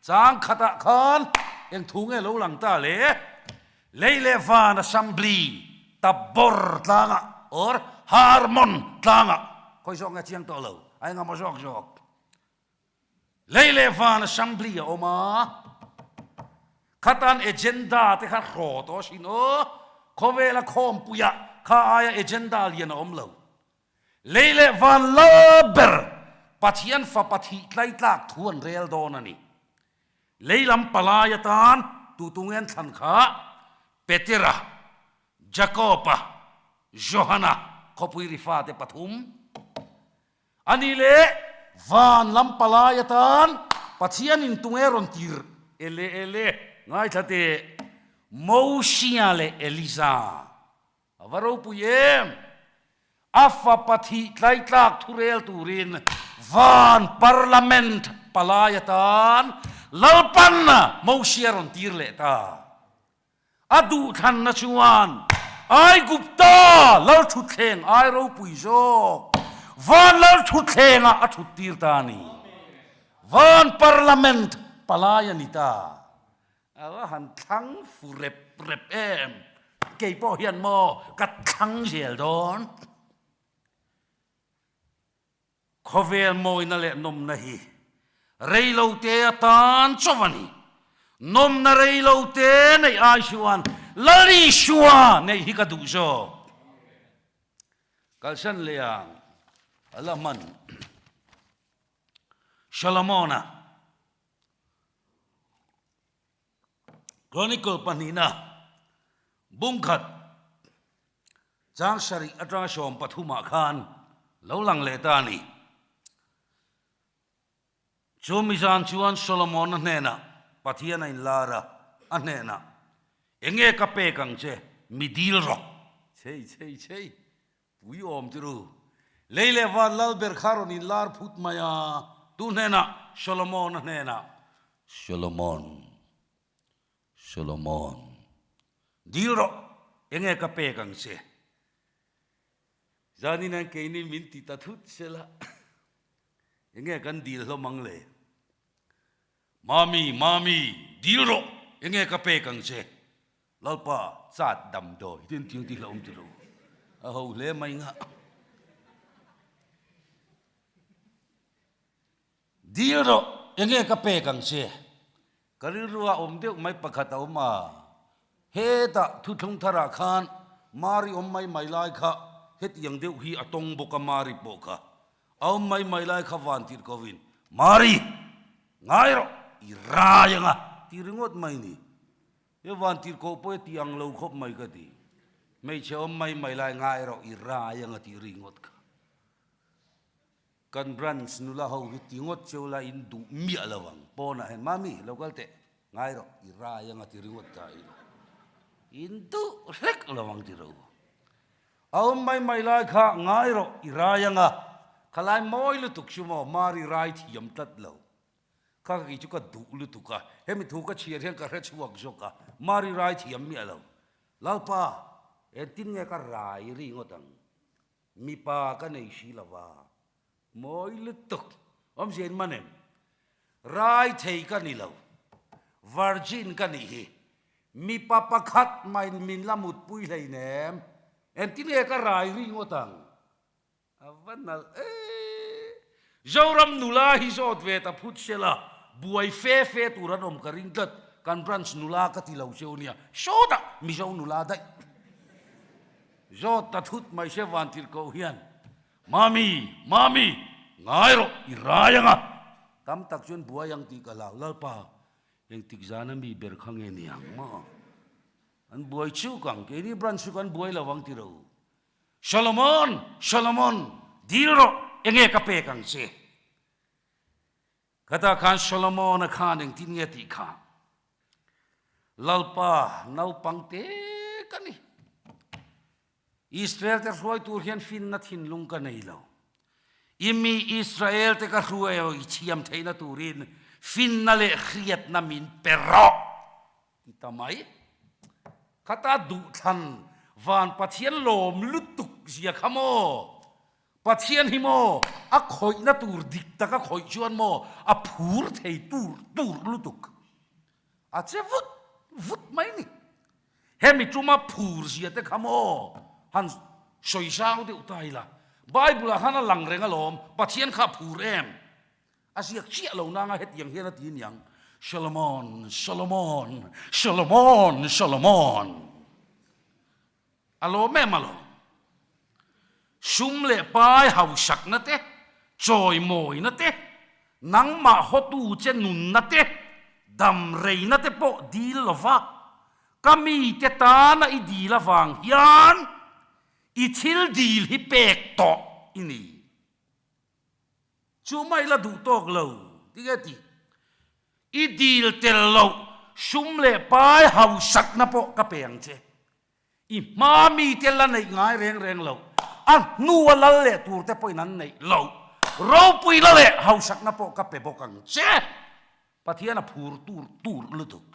chang khatah khan eng thu nge lo lang ta le? Lei leh van assembly Tabor tlangah or Harmon tlangah khawi zawk nge chiang tawh lo, a engemaw zawk zawk. Lei leh van assembly a awm a, khatan agenda te kha hraw tawh asin aw, khawvela khawmpuiah kha aia agenda lian a awm lo. Lei leh van lal ber Pathian fapa thih tlaitlak thu an rel dawn a ni. Lei lam palai atan tutu nge an thlan kha? Petera, Jakoba, Johana khawpui ri fate pathum a ni leh van lam palai atan Pathianin tunge rawn tir ele ele ngaithla teh Mosia leh Elija. A va ropui em! A fapa thih tlaitlak thurel turin van parliament palai atan Lalpan Mosia rawn tir leh ta. A duhthlanna chuan Aigupta lalthutthleng ai ropui zawk van lalthutthlengah a thut tir ta a ni. Van parliament palai a ni ta. A va han thlang fu rep rep em? Kei pawh hian maw ka thlang zel dawn? Khawvel mawina leh nawmna hi reilote atan chauh a ni. Nawmna reilote neih ai chuan Lal Isua neih hi ka duh zawk. Kalsan leh ang a la hman Solomon-a. Chronicle pahnihna bungkhat chang sarih atanga 13 ah khan lo lang leh ta a ni. Chu mi zan chuan Solomon-a hnenah Pathian a inlar a, a hnenah, Enge ka pek ang che, mi dil rawh. Chei chei chei, Pui awm ti ru. Lei leh van lal ber kha rawn inlar phut mai a, tu hnenah? Solomon-a hnenah. Solomon, Solomon, dil rawh, enge ka pek ang che? Zanin an keini min ti ta thut sela, enge kan dil hlawm ang le? Mami, Mami, dil rawh, enge ka pek ang che? Lalpa chat damdawi tin tiang tih hlauhawm ti lo. A ho hle mai nga. Dil rawh, enge ka pek ang che? Ka rilru ah awm deuh mai pakhat a awm a. Hetah thuthlung tharah khan Mari awm mai mai lai kha hetiang deuh hi a tawng bawk a Mari pawh kha. A awm mai mai lai kha van tirh kovin, Mari! Ngai rawh, i rai ang a ti ringawt mai ni. He van tirhkoh pawh hi ti ang lo khawp mai ka ti. Hmeichhe awm mai mai lai ngai rawh i rai ang a tih ringawt kha. Kan branch nula ho hi ti ngawt cheu la in duh miah lo ang. Pawnah hian mami lo kal teh ngai rawh i rai ang a ti ringawt ta ila. In duh hlek lo ang ti ro. A awm mai mai lai kha ngai rawh i rai ang a. Khalai mawi lutuk chu maw Mari rai thiam tlat lo. Kha kei chu ka duh lutuk a, hemi thu ka chhiar hian ka hre chhuak zawk a, Mari rai thiam miah lo. Lalpa, engtin nge ka rai ri ngawt ang? Mipa ka nei si lo va, mawi lutuk. Awmzia in man em? Rai thei ka ni lo, virgin ka nih hi. Mipa pakhat mahin min la mutpui hleinem, engtin nge ka rai ri ngawt ang? A va nalh e. Zoram nula hi zawt ve ta phut sela, buai fe fe tur an awm ka ring tlat, kan branch nula ka ti lo cheu nia, sawtah Mizo nula daih. Zawt ta thut mai se vantir koh hian, Mami, Mami, ngai rawh, i rai ang a. Tam tak chuan buai ang tih ka hlau, Lalpa, engtik zana mi ber kha nge ni ang maw? An buai chuk ang, keini branch chu kan buai lo ang ti ro. Solomon, Solomon, dil rawh, enge ka pek ang che? Khatah khan Solomon-a khan engtin nge tih kha? Lalpa naupang te ka ni. Israel te hruai tur hian finna thinlung ka nei lo. I mi Israel te ka hruai i thiam theihna turin finna leh hriatna min pe rawh. Ti ta mai. Khata duhthlan van Pathian lawm lutuk zia kha maw? Pathian hi maw a khawihna tur dik tak a khawih chuan maw a phur thei tur tur lutuk. A che vut vut mai ni. Hemi tuma phur zia te kha maw han sawi zau deuh ta ila. Bible ah khan a lang reng alawm, Pathian kha a phur em? A ziak chiah lo nanga hetiang hian a ti niang, Solomon, Solomon, Solomon, Solomon. A lawm em alawm. Sum leh pai hausakna te, chawimawina te, nangmah hawtu che nunna te, damreina te pawh dil lova, ka mite tana i dil avang hian i thil dil hi pek tawh i ni. Chu mai la duh tawk lo, ti nge ti? I dil tel loh sum leh pai hausakna pawh ka pe ang che. I hma mite la neih ngai reng reng lo, a hnua lal leh turte pawhin an neih lo. Ropuina leh hausakna pawh ka pe bawk ang che. Pathian a phur tur tur lutuk.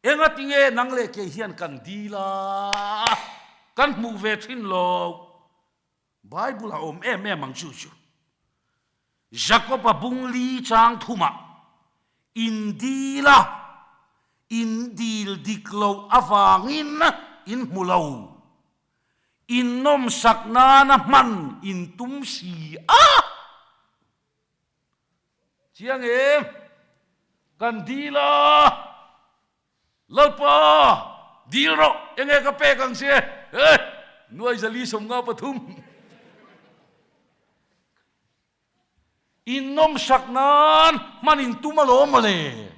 Engatinge nang leh kei hian kan dil a, kan hmuh ve thin lo. Bible a awm em em ang chu chu. Jakob-a bung li chang thumah in dil a, in dil dik loh avangin in hmu lo. In nawmsak nana hman in tum si a. Chiang em? Kan dil a. Lalpa, dil rawh, enge ka pek ang che? He, nuai zali 53. In nawmsak nan hman in tum alawm mawle.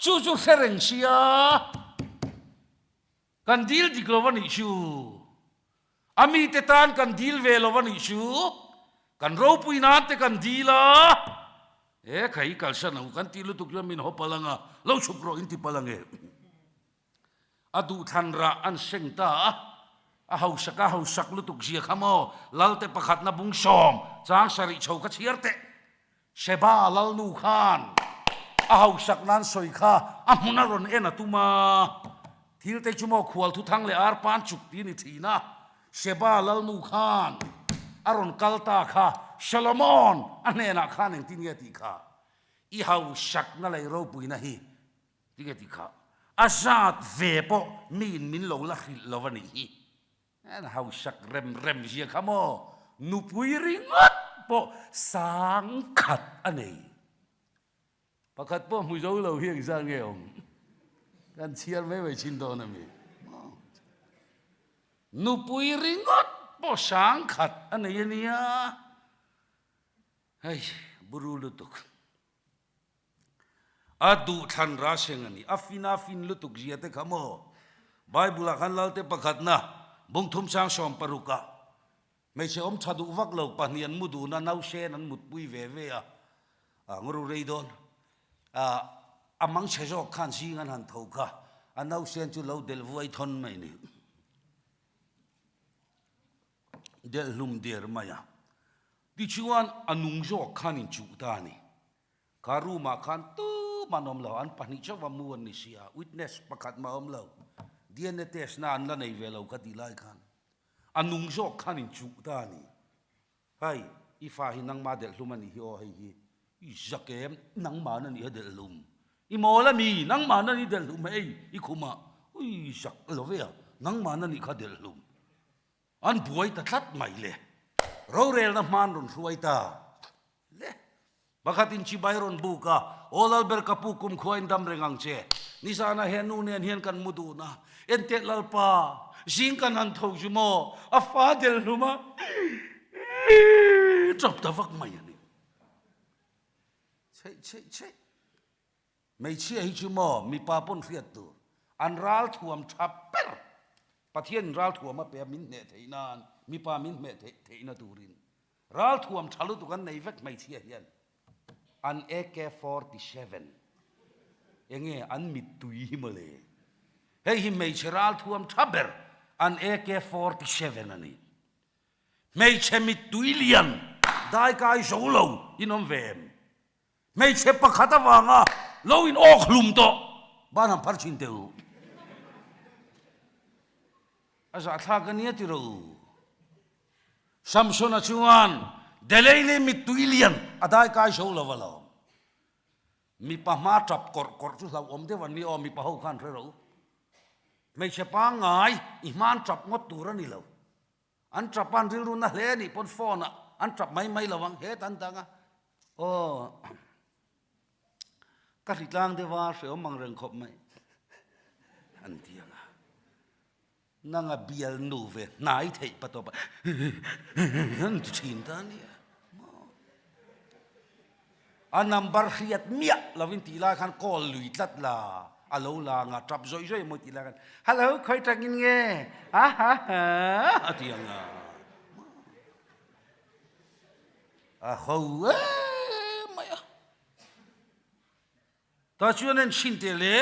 Chu chu hre reng sia. Kan dil dik lo a nih chu. A mite tan kan dil ve lo a nih chu. Kan ropui nan te kan dil a. E khai kalsan ang kan tih lutuk chuan min haw palh ang a, lo chhuk rawh in ti palh ang e. A duhthlan rah an seng ta a, a hausak a hausak lutuk zia kha maw, Lalte pakhatna bung sawm chang sarih chho kha chhiar teh. Sheba lalnu khan a hausak nan sawi kha a hmun a rawn en a tum a, thil te chu maw khual thuthang leh ar pan chuk ti a ni thin a, Sheba lalnu khan a rawn kal ta kha Solomon a hnenah khan engtin nge tih kha i hausakna lei ropuina hi tinge tih kha a zat ve pawh miin min lo la hrilh lo a nih hi. An hausak rem rem zia kha maw nupui ringawt pawh sang khat a nei. Pakhat pawh hmu zo lo hi engzat nge awm? Kan chhiar mai mai chin dawn a mi. Nupui ringawt pawh sang khat a nei a nia. Hei, buru lutuk. A duhthlan ra seng a ni. A fin a fin lutuk zia te kha maw? Bible ah khan Lalte pakhatna bungthum chang 60 ah hmeichhe awm tha duh vak lo pahnih an mu dun a, nausen an mutpui ve ve a, a ngaru rei dawn. A a mangchhe zawk khan zing an han tho kha, a nausen chu lo delh vuai thawn mai ni. Delh hlum der mai a. Tichuan a nung zawk khan inchuh ta a ni. Kha room ah khan tumah an awm lo, an pahnih chauh va mu an ni sia, witness pakhat mah a awm lo, DNA test na an la nei ve lo ka tih lai khan a nung zawk khan in chuh ta a ni. Hei, i fa hi nangmah delh hlum a nih hi aw hei hi, i zak em, nangmah na nih a delh hlum, i mawl a mi, nangmah na nih delh hlum hei, i khumah, ui zak lo ve a, nangmah na nih kha delh hlum. An buai ta tlat mai le. Rorelna hman rawn hruai ta le. Pakhatin chibai rawn buk a, Aw Lalber ka pu kumkhua in dam reng ang che. Nizanah he nu nen hian kan mu dun a, Enteh Lalpa, zing kan han tho chu maw, a fa del hlum a, tap ta vak mai a ni. Chheih chheih chheih. Hmeichhia hi chu maw mipa pawn hriat tur an ral thuam tha ber Pathian in ral thuam a pe a min hneh theih nan mipa min hmeh theih theihna turin ral thuam tha lutuk an nei vek hmeichhia hian an AK 47 enge an mittui hi mawle hei hi hmeichhe ral thuam tha ber an AK 47 a ni hmeichhe mittui lian daikai zo lo in awm ve em Hmeichhe pakhat avanga lo in awk hlum tawh ban han phar thin teh u. A zahthlak a nia tiro u. Samsona chuan Deleili mittui lian a dai kai zo lo alawm. Mipa hma tap kawrh kawrh chu hlauhawm deuh an ni aw mipa ho khan hre ro. Hmeichhe pangngai i hman tap ngawt tur a ni lo. An tap an rilru na hle anih pawn phone ah an tap mai mai lo ang het an dang a aw ka hritlang deuh a hreawm ang reng khawp mai an ti ang a nanga bial nu ve hnai theih pa tawp a an ti thin ta ania maw A number hriat miah lovin tih lai khan call lui tlat la, a lo la anga tap zawih zawih mawi tih lai khan Hello, khawi tangin nge? Ha ha ha a ti ang a. A ho em mai a. Tah chuan en chhin teh le.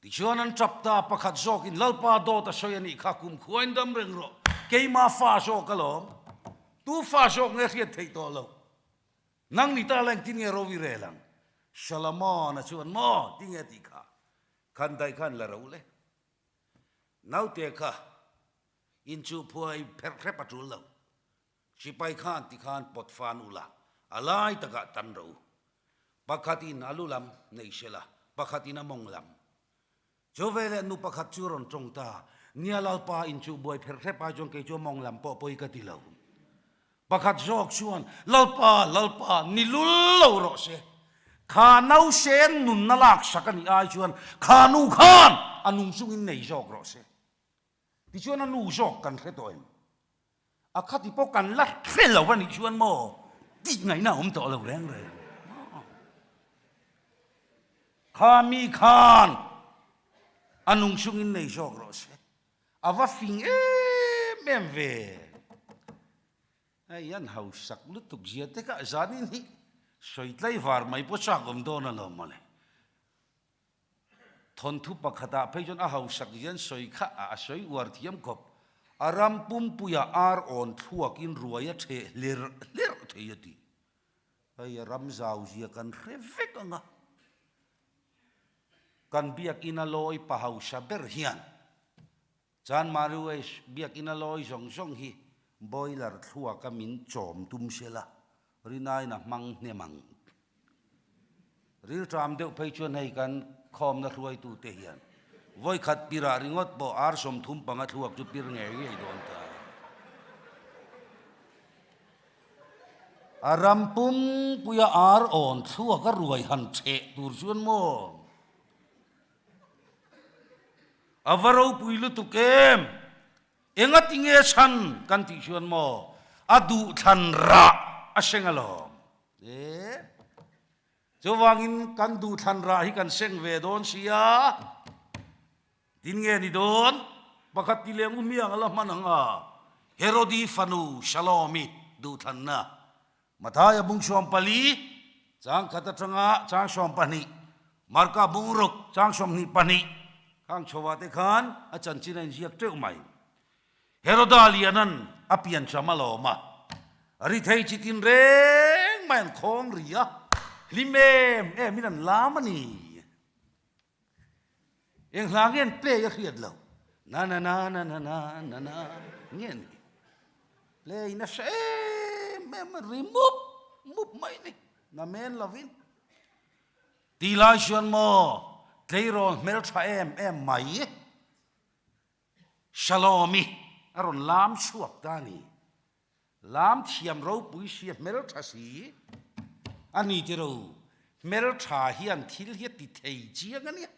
Tichuan an tap ta, pakhat zawkin Lalpa dawt a sawi a nih kha, kum khuain dam reng rawh, keima fa zawk alawm, tu fa zawk nge hriat theih tawh loh, nang ni ta la engtin nge ro i rel ang? Solomon-a chuan maw tinge tih kha, khan daih khan la ro le, naute kha inchuh phuai pherh hrep a tul lo, Sipai khan ti khan pawt fan ula, a lai takah tan ro. Pakhatin a lu lam nei sela, pakhatin a mawng lam. Chu veleh nu pakhat chu rawn tawng ta, Nia Lalpa in chu buai pherh hrep ai chuan kei chu a mawng lam pawh pawi ka ti lo. Pakhat zawk chuan, Lalpa, Lalpa, ni lul lo rawh se. Kha nausen nunna laksak a nih ai chuan kha nu khan a nung chungin nei zawk rawh se. Tichuan a nu zawk kan hre tawh em? A khati pawh kan la hre lo a nih chuan maw tih ngaihna a awm tawh lo reng reng maw? Kha mi khan a nung chungin nei zawk rawh se. A va fing em em ve. Hei an hausak lutuk zia te kha zanin hi sawi tlaivar mai pawh chak awm dawn alawm mawle. Thawnthu pakhatah phei chuan a hausak hian sawi kha a sawi uar thiam khawp. A ram pumpuiah ar awn thluakin ruai a theh hlerh hlerh thei a ti. Hei a ram zau zia kan hre vek ang a. Kan biakina lawi pa hausa ber hian Chan Mariwesh biakina lawi zawng zawng hi boiler thluaka min chawm tum sela, rinain a hmang hnem ang. Rilṭam deuh phei chuan hei kan khawmna hruaitute hian vawikhat pirah ringawt pawh ar 35 thluak chu pir ngei ngei dawn ta. A ram pumpuia ar awn thluaka ruai han chheh tur chuan maw? A va ropui lutuk em? Engati nge chhan kan tih chuan maw a duhthlan rah a seng alawm. E chuvangin kan duhthlan rah hi kan seng ve dawn sia. Tin nge ni dawn? Pakhat ti leng u miang a la hman ang a. Herodi fanu Salomi duhthlanna Mathaia bung 14, chang khat atanga chang 12, Marka bung ruk chang 22, khang chhoah te khan a chanchin a inziak teuh mai. Heroda lianan a piancham a lawm a, ri thei chi tin reng mai. mai an khawng ri a, hlim em em in an lam a ni. Eng hla nge an play a hriat lo. Na na na na na na na na nge ni. Play nasa em em a ri mup mup mai ni. Na men lovin. Ti lai chuan maw tleirawl hmeltha em em mai Shalom-i a rawn lam chhuak ta a ni. Lam thiam ropui sia hmeltha si a ni tiro. Hmeltha hian thil hi a ti thei chiang a nia.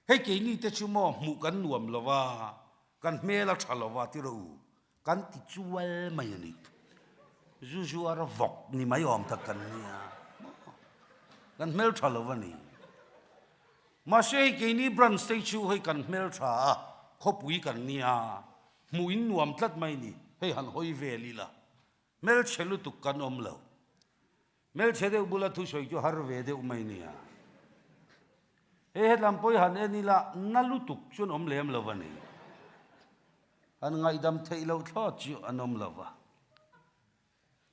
Hei keini te chu maw hmuh kan nuam lo va, kan hmel a tha lo va tiro kan ti chual mai a ni. Zu zuar vawk ni mai awm tak kan nia maw, kan hmeltha lo a ni. Mahse hei keini branch te chu hei kan hmeltha a, khawpui kan nia, hmuh in nuam tlat mai ni, hei han hawi vel ila, hmelchhe lutuk kan awm lo. Hmelchhe deuh bula thusawi chu har ve deuh mai nia. Hei hetlam pawh hi han en ila na lutuk chu an awm lem lo a ni. Han ngaihdam theih loh thlawt chu an awm lo va.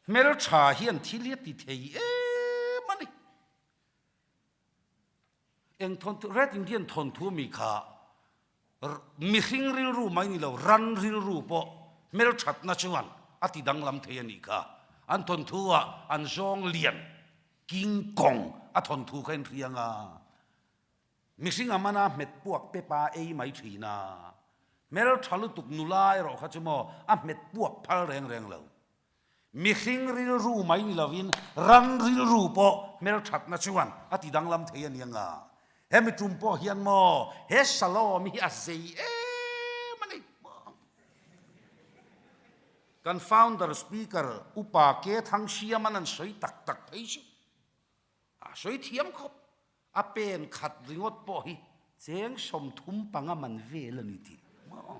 Hmeltha hian thil hi a ti thei em a ni. Eng thawnthu, Red Indian thawnthu mi kha mihring rilru mai ni lo, ran rilru pawh hmelthatna chuan a ti danglam thei a nih kha. An thawnthu ah an zawng lian, King Kong a thawnthu kha in hriang a, mihring a mana hmet puak pepa ei mai thin a, hmeltha lutuk nula erawh kha chu maw a hmet puak phal reng reng lo. Mihring rilru mai ni lovin ran rilru pawh hmelthatna chuan a ti danglam thei a ni ang a. Hemi tum pawh hian maw he Shalom hi a zei em a ni maw? Kan founder speaker Upa Ke Thangsiaman an sawi tak tak phei chu a sawi thiam khawp. A pen khat ringawt pawh hi cheng 35 man vel a ni tih maw?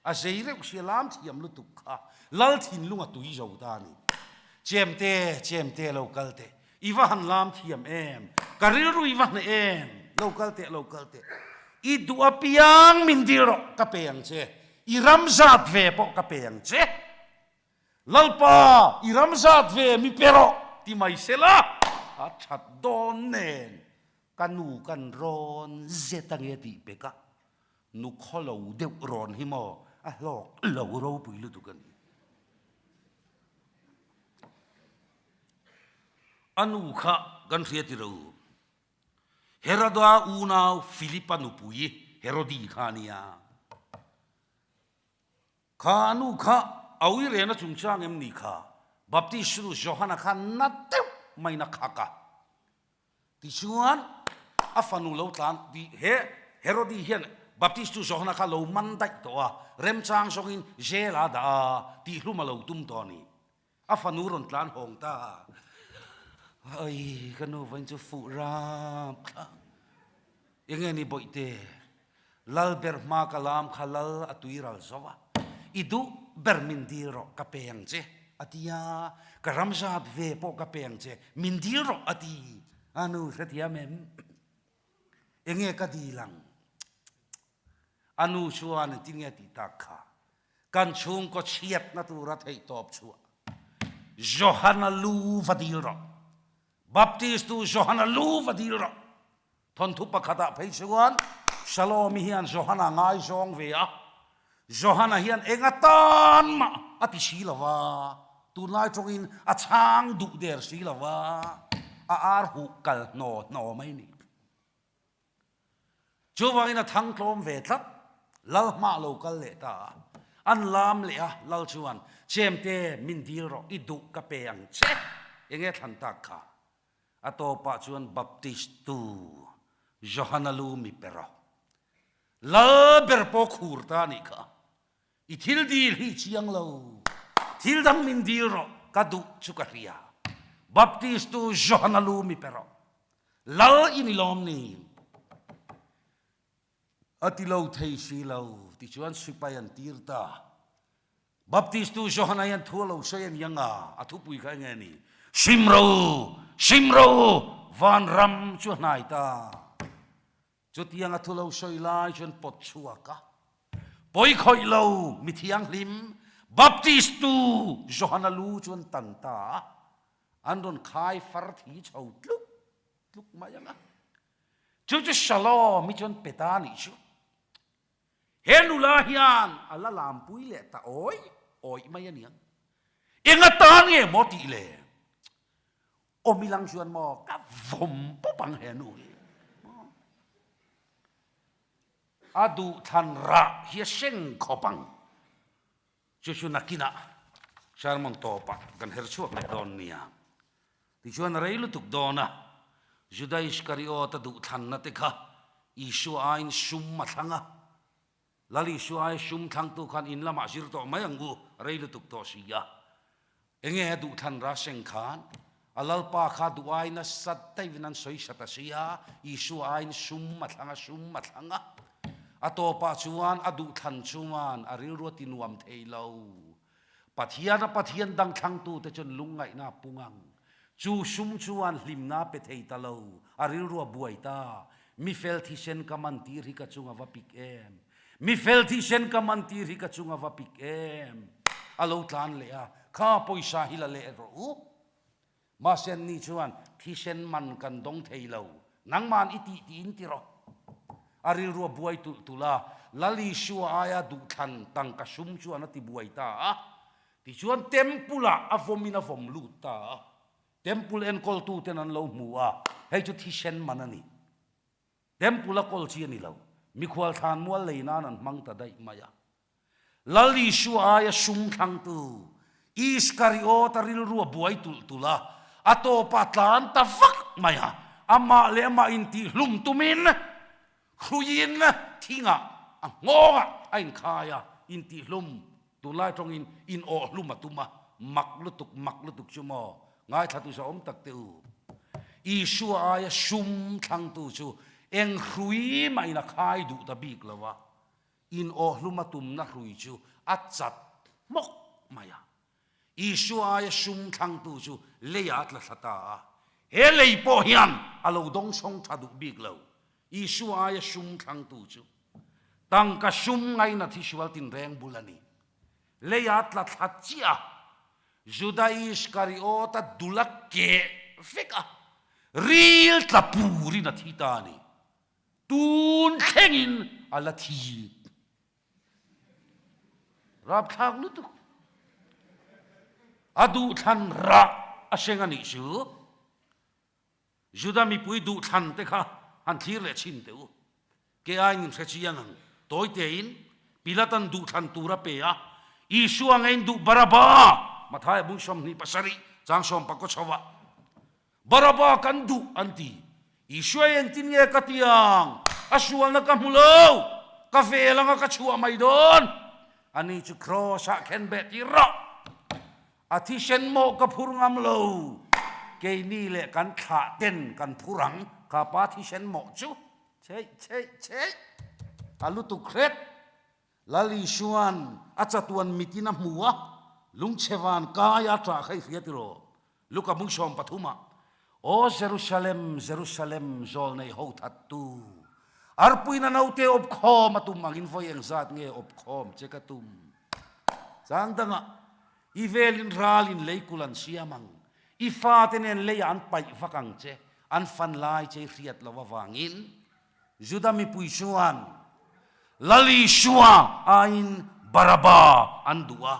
A zei reuh sia lam thiam lutuk kha lal thinlung a tui zo ta a ni. Chemte, chemte lo kal teh, i va han lam thiam em, ka rilru i va hneh em, lo kal teh, lo kal teh, i duh apiang min dil rawh ka pe ang che, i ram zat ve pawh ka pe ang che, Lalpa i ram zat ve mi pe rawh ti mai sela a that dawn nen ka nu kan rawn zet ange tih pek a. Nu khaw lo deuh rawn hi maw a hlawk lo ropui lutuk a ni. A nu kha kan hria ti ro. Heroda unau Philipa nupui Herodi kha a nia. Kha a nu kha a ui rena chungchang em ni kha Baptist nu Johana kha na deuh maiin a khak a. Tichuan, a fanu lo tlan tih he Herodi hian Baptistu Johana kha lo man daih tawh a, remchang zawngin jail a dah a, tihhlum a lo tum tawh a ni. A fanu rawn tlan hawng ta a, Ai, ka nu vawiin chu fuh rap thla. Enge ni bawihte? Lal ber hma ka lam kha lal a tui ral zo a, i duh ber min dil rawh ka pe ang che a ti a, ka ram zat ve pawh ka pe ang che min dil rawh a ti a, nu hrethiam em? Enge ka dil ang? A nu chuan engtin nge a tih tak kha? Kan chhungkaw chhiatna tura theihtawp chhuah Johana lu va dil rawh, Baptist tu Johana lu va dil rawh. Thawnthu pakhatah phei chuan Shalom-i hian Johana ngaizawng ve a, Johana hian eng atan mah a ti si lo va, tunlai tawngin a chhang duh der si lo va, a ar huh kal hnaw hnaw mai ni. Chuvangin a thang tlawm ve tlat, Lal hmah lo kal leh ta a, an lam leh a, Lal chuan, Chemte, min dil rawh, i duh ka pe ang che, enge thlan tak kha? A tawpah chuan Baptist tu Johana lu mi pe rawh. Lal ber pawh khur ta anih kha. I thil dil hi chiang lo. Thil dang min dil rawh, ka duh chu ka hria. Baptist tu Johana lu mi pe rawh. Lal i ni lawm ni? A ti lo thei si lo. Tichuan sipai an tir ta. Baptistu Johana hian thu a lo sawi a ni ang a, a thupui kha enge a ni? Sim ro u! Sim ro u! Vanram chu a hnai ta. Chutiang a thu lo sawi lai chuan pawt chhuak a, Pawi khawih lo, mi thianghlim! Baptistu Johana lu chu an tan ta a, an rawn khai far thi chho tluk tluk mai ang a. Chu chu Shalom hi chuan pe ta a nih chu. He nula hian a la lampui leh ta awi awi mai a niang. Eng atan nge maw tih le? Awm ilang chuan maw ka vawm pawp ang he nu hi. A duhthlan rah hi a seng khawp ang. Chu chu nakinah sermon tawpah kan her chhuak leh dawn nia. Tichuan a rei lutuk dawn a, Juda Iskariot a duhthlanna te kha Isua aiin sum a thlang a. Lal Isua aia sum thlangtu khan in lamah zir tawh mai ang u, a rei lutuk tawh si a. Enge a duhthlan ra seng khan a Lalpa kha duh ai nasa daivin an sawi sat a sia, Isua aiin sum a thlang a, sum a thlang a. A tawpah chuan a duhthlan chuan a rilru a ti nuam thei lo. Pathian a Pathian dang thlangtute chuan lungngaihna a pung ang. Chu sum chuan hlimna a pe thei ta lo, a rilru a buai ta. Mi fel thisen ka man tir hi ka chung a va pik em? Mi fel thisen ka man tir hi ka chung a va pik em? A lo tlan leh a, Kha pawisa hi la leh rawh u. Mahse anni chuan thisen man kan dawng thei lo, nangman i tih tiin ti rawh. A rilru a buai tulh tulh a, Lal Isua aia duhthlan tangka sum chuan a ti buai ta a. Tichuan temple ah a vawmin a vawm lut ta a. Temple enkawltu ten an lo hmu a, hei chu thisen man a ni. Temple a kawl chi a ni lo. Mikhual thlan mual lei nan an hmang ta daih mai a. Lal Isua aia sum thlangtu Iskariot a rilru a buai tulh tulh a, a tawpah a tlan ta vak mai a. Amah leh amah intihhlum tumin hruiin thingah a nghawngah a inkhai a, intihhlum Tunlai tawngin in awh hlum a tum a, mak lutuk, mak lutuk chu maw? Ngaithlatu sa awm tak teh u. Isua aia sum thlangtu chu eng hrui mahin a khai duh ta bik lo a, in awh hlum a tumna hrui chu a chat hmawk mai a. Isua aia sum thlangtu chu leiah a tla thla ta a, he lei pawh hian a lo dawngsawng tha duh bik lo. Isua aia sum thlangtu chu tangka sum ngaina thisual tinreng bul a ni. Leia tla thla chiah a, Juda Iskariota dul a keh vek a, ril tla purin a thi ta a ni. Tun thlengin a la thi. Rapthlak lutuk. A duhthlan rah a seng a nih chu. Juda mipui duhthlan te kha han thlir leh chhin teh u. Ke aiin in hre chiang ang. Tawi tein Pilatan duhthlan tur a pe a, Isua ngeiin duh Baraba! Mathaia bung 27 chang sawmpakaw chho ah Baraba kan duh an ti. Isua i engtin nge ka ti ang? A sualna ka hmu lo! Ka vel anga ka chhuah mai dawn! Ani chu Kraws ah khen beh tir rawh! A thisen mawh ka phur ngam lo, keini leh kan thlah ten kan phur ang, ka pa thisen mawh chu cheih cheih cheih a lutuk hret. Lal Isuan a chatuan mitin a hmu a, lungchhe van kai a ṭah kha i hria tiraw? Luka bung 13 ah, Aw Jerusalem, Jerusalem, zawl nei ho thattu, arpuina naute awp khawm a tum angin vawi engzat nge awp khawm che ka tum? Chang dangah, I velin ralin leikul an siam ang, i fate nen leiah an paih vak ang che, an fan lai che i hriat lo avangin. Juda mipui chuan Lal Isua aiin Baraba an duh a,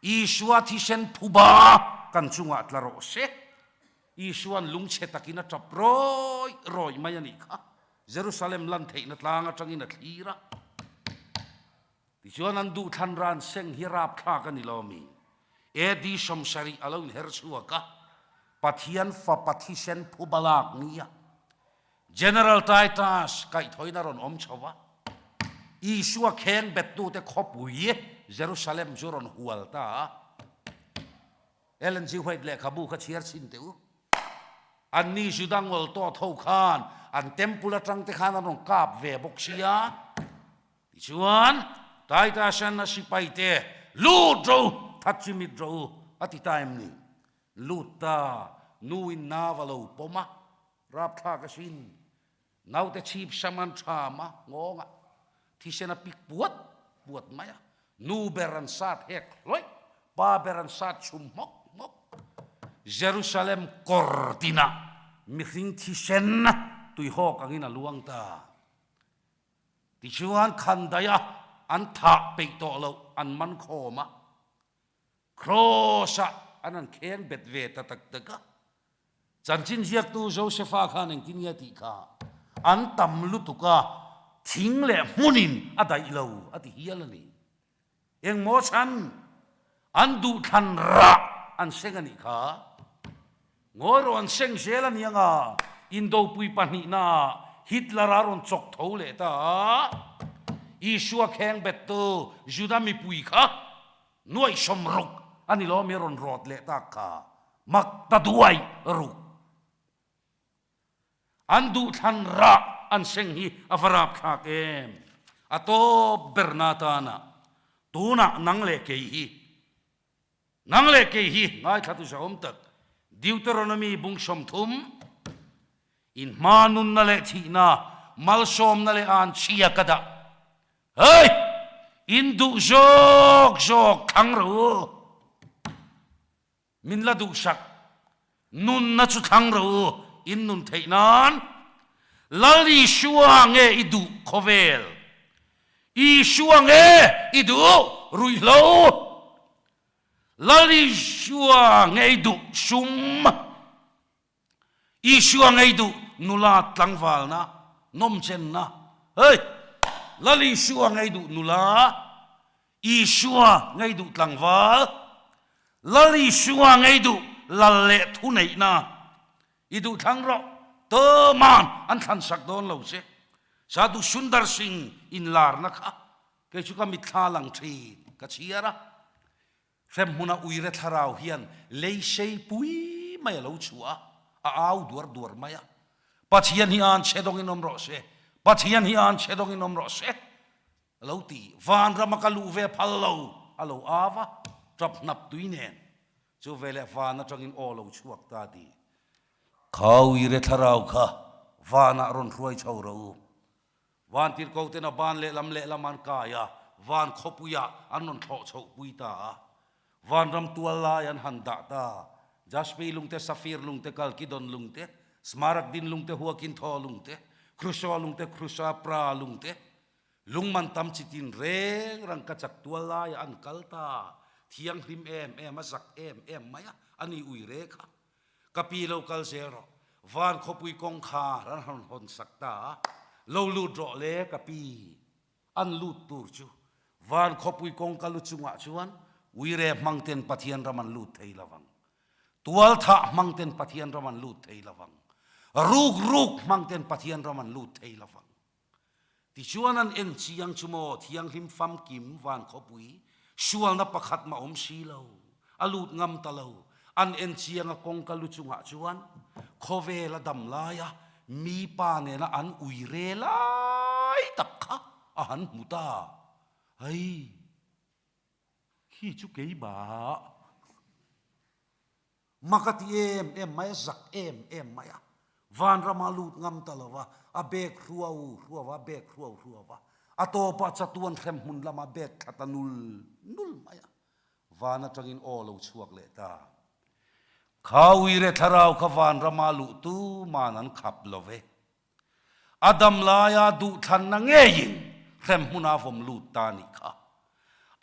Isua thisen phuba kan chungah tla rawh se. Isua'n lungchhe takin a tap rawih rawih mai a nih kha. Jerusalem lan theihna tlang atangin a thlir a. Tichuan an duhthlan ran seng hi rapthlak a ni lo mi? AD 70 a lo inher chhuak a, Pathian fapa thisen phuba lak nia General Titus kaihthawin a rawn awm chho a, Isua kheng bettute khawpui Jerusalem chu rawn hual ta a. Ellen G. White lehkhabu kha chhiar chhin teh u. Anni Juda ngawlh tawt ho khan an temple atang te khan an rawn kap ve bawk sia. Tichuan, Titus-an a sipaite, Lut rawh u, that chi mit rawh u, a ti ta em ni? Lut ta, nuin nau a lo pawm a, rapthlak asin. Naute chhip sam an ṭham a, nghawngah thisen a pik puat puat mai a. Nu ber an sat hek hlawih, pa ber an sat chhum hmawk hmawk. Jerusalem kawr tinah mihring thisen tuihawk angin a luang ta. Tichuan khandaih a an thah peih tawh loh an man khawm a, Kraws-ah an han kheng bet ve ta tak tak a. Chanchin ziaktu Josefa khan engtin nge a tih kha? An tam lutuk a, thing leh hmunin a daih lo a ti hial a ni. Engmaw chhan? An duhthlan rah an seng a nih kha. Ngawi rawh an seng zel a ni anga, Indopui pahnihnaah Hitler-a rawn chawk tho leh ta a, Isua kheng bettu Juda mipui kha Nuaihsawm ruk a ni lo mi rawn rawt leh tak kha mak ta duai ruk. An duhthlan rah an seng hi a va rap thlak em? A tawp ber na tana tunah nang leh kei hi nang leh kei hi ngaithla tu zahawm tak Deuteronomy bung 30 in hma nunna leh thihna malsawmna leh an chhia ka dah Hei! In duh zawk zawk thlang rawh u. Min la duhsak. Nunna chu thlang rawh u, in nun theih nan. Lal Isua nge i duh khawvel? Isua nge i duh ruihhlo? Lal Isua nge i duh sum? Isua ngei duh nula tlangvalna nawmchenna hei Lal Isua ngei duh nula Isua ngei duh tlangval Lal Isua ngei duh lal leh thuneihna i duh thlang rawh Tawman an thlan sak dawn lo che Sadhu Sundar Singh inlarna kha kei chu ka mitthla lang thin ka chhiar a. Hremhmuna uire thlarau hian lei sei pui mai a lo chhuah a, a au duar duar mai a. Pathian hi an chhe dawngin awm rawh se, Pathian hi an chhe dawngin awm rawh se, a lo ti. Vanrama ka luh ve phal lo, a lo au a, tap hnap tui nen. Chu veleh van atangin aw lo chhuak ta ti. Kha uire thlarau kha vanah rawn hruai chho rawh u. Vantirhko ten a ban lehlam lehlam an kai a, van khawpuiah an rawn thlawh chhoh pui ta a. Vanram tual lai an han dah ta. Jaspi lung te, Safir lung te, Kalkidon lung te, Smaragdin lung te, Huakinthaw lung te, Kruso lung te, Krusapra lung te, lungman tam chi tin reng rangkachak tual laiah an kal ta. Thianghlim em em a, zak em em mai a, a ni ui re kha. Ka pi lo kal zel rawh. Van khawpui kawngkhar an rawn hawn sak ta a, lo lut rawh le ka pi. An lut tur chu van khawpui kawngka lu chungah chuan uire hmang ten Pathian ram an lut thei lo vang. Tualthah hmang ten Pathian ram an lut thei lo vang. Ruk ruk hmang ten Pathian ram an lut thei lo vang. Tichuan an en chiang chu maw Thianghlim famkim van khawpui sualna pakhat mah awm si lo, a lut ngam ta lo. An en chiang a kawngka lu chungah chuan khawvel a dam laia mi pa nena an ui re lai tak kha a han hmu ta. Hei, khi chu keimah. Mak a ti em em mai a, zak em em mai a. Vanrama lut ngam ta lo va, a bek hruau hruau a, bek hruau hruau a. A tawpah chatuan hrem hmun lama bek thla ta nul nul mai a. Van atangin aw lo chhuak leh ta. Kha uire thlarau kha vanrama luh tuman an khap lo ve. A dam laia duhthlanna ngeiin hrem hmuna vawm lut ta nih kha.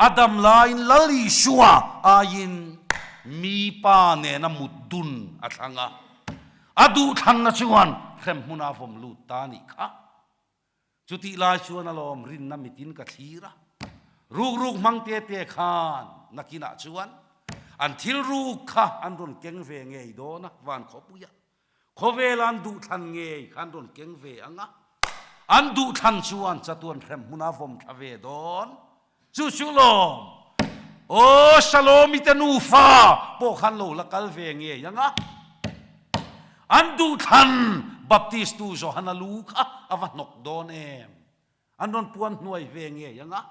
A dam laiin Lal Isua aiin mi pa nena mut dun a thlang a, a duhthlanna chuan hrem hmuna vawm lut ta nih kha. Chutih lai chuan alawm rinna mitin ka thlir a, ruk ruk hmang te te khan nakinah chuan an thil ruk kha an rawn keng ve ngei dawn a, van khawpuia Khawvel an duhthlan ngei kha an rawn keng ve ang a, an duhthlan chuan chatuan hrem hmuna vawm thla ve dawn. Chu chu lawm, Aw Salomi te nufa pawh khan lo la kal ve ngei ang a, an duhthlan Baptistu Johana lu kha a va hnawk dawn em? An rawn puan hnuai ve ngei ang a,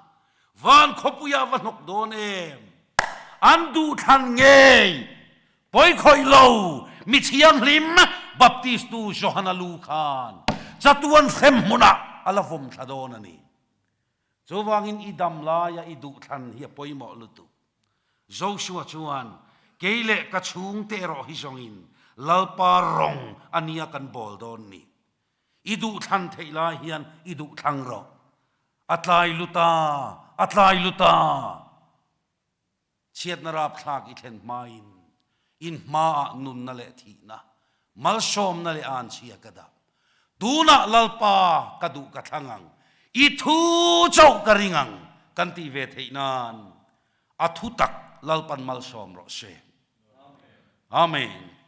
van khawpuia va hnawk dawn em? An duhthlan ngei, pawi khawih lo, mi thianghlim Baptistu Johana lu khan chatuan hrem hmunah a la vawm thla dawn a ni. Chuvangin i dam laia i duhthlan hi a pawimawh lutuk. Joshua chuan, Kei leh ka chhungte erawh hi zawngin Lalpa rawng a nia kan bawl dawn ni. I duhthlan theih lai hian i duhthlang rawh. A tlai lu ta, a tlai lu ta. Chhiatna rapthlak i thlen hmain in hmaah nunna leh thihna, malsawmna leh anchhia ka dah. Tunah Lalpa ka duh ka thlang ang, i thu chauh ka ring ang kan tih ve theih nan a thu tak Lalpan malsawm rawh se. Amen.